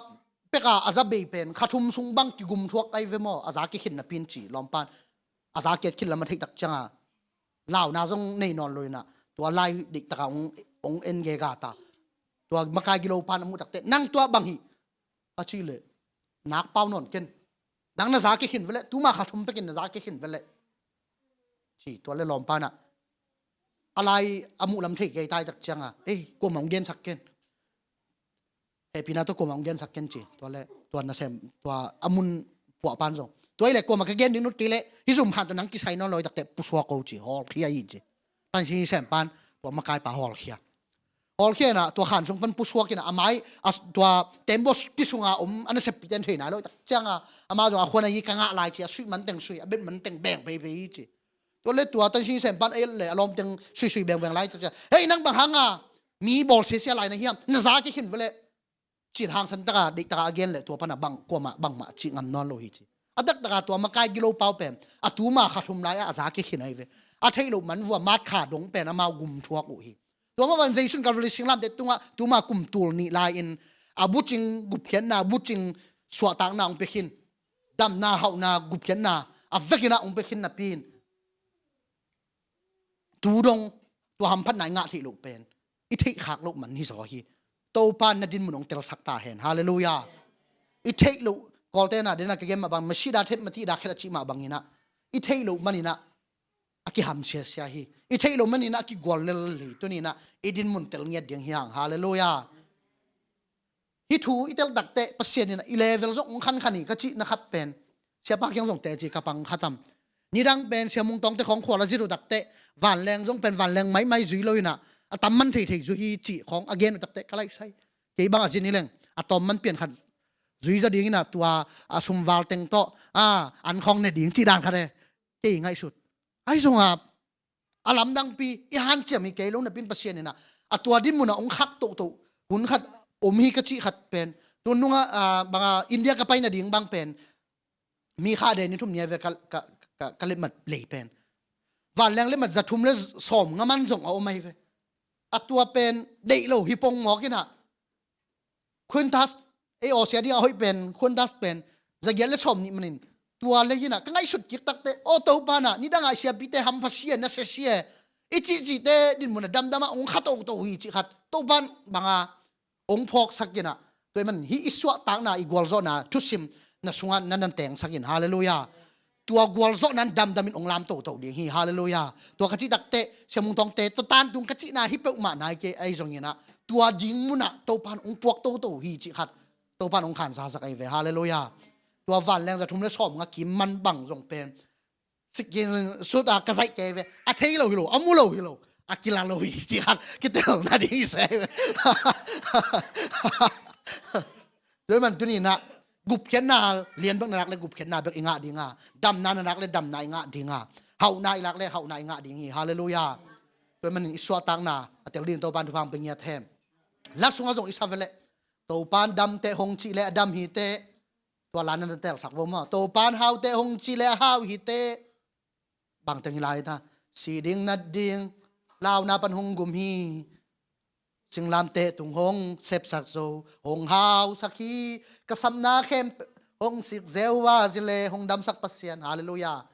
pek a a za bei pen kha thum sung bang kigum thuak ai ve maw? A za kikhin napi in ci lawmpan. A za kiat khin lam a theih tak ciang a launa zong nei nawn lo in ah, tua lai deih tak a hong, hong en gega ta. Tua makai gilo pan a muh tak teh, nang tua bang hi a cih leh, nak pau nawn ken. Nang na za kikhin ve leh, tuma kha thum pek in na za kikhin ve leh, ci tua le lawmpan ah. A lai a muh lam thei kei tai tak ciang a, ei, kuamah hong gensak ken. Hehpihna tawh kuamah hong gensak ken ci. Tua le tua nasem, tua a mun puah pan zong, tua hi leh kuamah ka gen ding nut kei leh, hih zum khan tawh nang kisai nawn lo hi tak teh pusuak o ci, hawlkhia hi ci. Tansin sem pan tua makaipa hawlkhia. Hawlkhia in ah tua khan sung pan pusuak in ah, a mai, a, tua tembaw pi sung a om a naseppihte in thei nai lo hi tak ciang a, amah zong a khuan a hi ka ngah lai ci, a suih man teng suih, a bet man teng beng pei pei hi ci. Tua le tua tansin sem pan a et le a lawm teng suisui bengbeng lai tak ciang, hei, nang bang hang a mi bawl siasia lai na hiam? Na za kikhin ve leh, ci in hangsan tak a deih tak a a gen leh, tua pan a bang, kuamah bangmah cih ngam nawn lo hi ci. A taktak a tua makai gilo pau pen a tuma kha thum lai ah a za kikhin ai ve. A theih loh man vua March kha dong pen amau gum thuak uh hi. Tua mah bang Jesu in Calvary singlamteh tungah tuma kum tul nih lai in a bucing gupkhiatna, bucing suahtakna hong pia khin. Damna, hauhna, gupkhiatna a vekin ah hong pia khin napi in, tu dong tua hamphatna i ngah theih loh pen i theih khak loh man hi zaw hi. Topa in na dinmun hong telsak ta hen. Halleluiah. I theih loh, Kawlte in ah den a ka gen mah bang, masi da thet mati da khet a cih mah bang in ah, i theih loh man in ah a kiham siasia hi. I theih loh man in ah a kigual lel hi. Tuni in ah i dinmun tel ngiat ding hi hang. Halleluiah. Hih thu i tel tak teh Pasian in ah i level zong hong khankhan hi ka cihna khat pen, siapa kiang zong teci ka pang kha tam. Nidang pen Sia Mung Tawngte khawng khua la zit uh tak teh, vanleng zong pen vanleng maimai zui lo in ah, a tam man theithei zui hi cih khawng a gen uh tak teh ka laisai. Kei bang a zin hi leng a tawm man pian khat zui zaw ding in ah, tua a sumval teng tawh a an khawng ne ding cih dan khat e. Kei ngaihsut. Ahi zongah a lamdangpi i hanciam hi kei lo napi in Pasian in ah a tua dinmun ah hong khak tohtoh hun khat om hi ka cih khat pen, tun nungah, ah, bang a India ka pai nading bang pen, mi kha de ni thum ni a ve ka, ka, ka, ka letmat lei pen, vanleng letmat za thum le sawm nga man zong a om ahi ve. A tua pen deih lo hi pongmawk in ah, Qantas, ei Asia ding a hoih pen Qantas pen za giat le sawm nih manin, tua le hi in ah ka ngaihsut kik tak teh, aw Topa in ah nidang a i siapite hampha sia, nasia sia, i cihcihte dinmun a damdam ah hong kha toto hi cih khat Topa in bang a hong phawksak in ah, tua ahih manin hih i suahtakna, i gualzawhna thusim na sungah na na tengsak in. Halleluiah. Tua gualzawhna in damdam in hong lam toto ding hi. Halleluiah. Tua ka cih tak teh Sia Mung Tawngte tua tan tung ka cihna hi peuhmah nai kei, ahi zong in ah tua ding mun ah Topa in hong puak toto hi cih khat Topa in hong khansasak ahi ve. Halleluiah. Tua vanleng za thum le sawm nga kim man bang zong pen sikin sut a ka zaih kei ve. A thei lo hi lo, a mu lo hi lo, a kila lo hi cih khat kitel nading hi se ve. Tua ahih man tuni in ah gupkhiatna lian bek na lak le gupkhiatna bek i ngah ding a, damna na lak le damna i ngah ding a, hauhna i lak le hauhna i ngah ding hi. Halleluiah. Tua ahih manin i suahtakna a tel ding Topa in thupha hong pia ngiat hen. La sungah zong i sa ve leh, Topa in damteh hong cih le a dam hi teh, tua la na na telsak vo maw. Topa in hauteh hong cih le a hau hi teh, bang teng hi lai ta, si ding nat ding, launa pan hong gum hi. Singlamteh tung hong sepsak zo, hong hausak hi. Ka sapna khempeuh hong sik zeu a, zi le hong damsak Pasian. Halleluiah.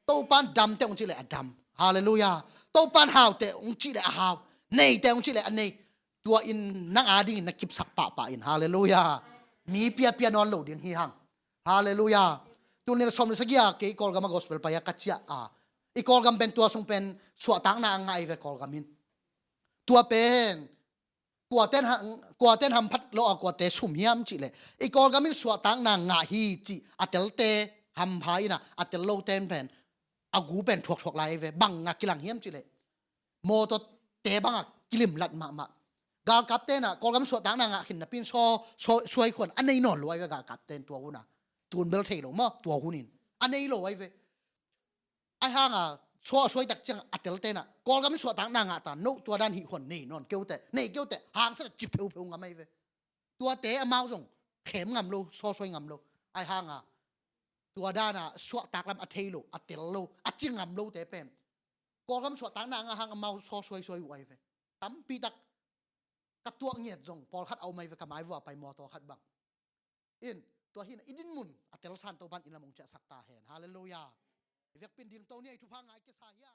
Topa in damteh hong cih le a dam. Halleluiah. Topa in hauteh hong cih le a hau, neiteh hong cih le a nei. Tua in nang a dingin na kipsak pahpah in. Halleluiah. Mi piapia nawn lo ding hi hang. Halleluiah. Tul nih le sawm le sagih a kei Kawlgam a gospel pai a ka ciah a, i Kawlgam pen tua sung pen suahtakna a ngah hi ve Kawlgam in. Tua pen kuate in ha-, kuate in hamphat lo a, kuate sum hiam cih leh, i Kawlgam in suahtakna ngah hi cih a telte hampha in a, a tel lote in pen a gu pen thuakthuak lai hi ve, bang a kilang hiam cih leh mawtawte bangah kilimlat mahmah. Galkapte in ah Kawlgam suahtakna ngah khin napi in saw, saw, suaikhuan a nei nawn lua hi ve galkapte in tua hun ah. Tun bel thei lo maw, tua hun in a nei lo hi ve. Ahi hangah suahsuai tak ciang a telte in ah Kawlgam in suahtakna ngah ta, no tua dan hih khuan nei nawn kei uh teh, nei kei uh teh, hangsa tak ci pheupheu ngam ahi ve. Tuate amau zong khem ngam lo, sawsuai ngam lo. Ahi hanga tua dan a suahtak lam a thei lo, a tel lo, a ci ngam lote pen Kawlgam suahtakna ngah hang amau sawsuaisuai uh ahi ve. Tampi tak ka tuak ngiat zong pawlkhat a om ahi ve, ka maivua pai mawtaw khat bang. In, tua hi in ah i dinmun a telsan Topa'n in lam hong ciahsak ta hen. Halleluiah. I vekpi in dingto ni a, i thupha ngai kisa hi a.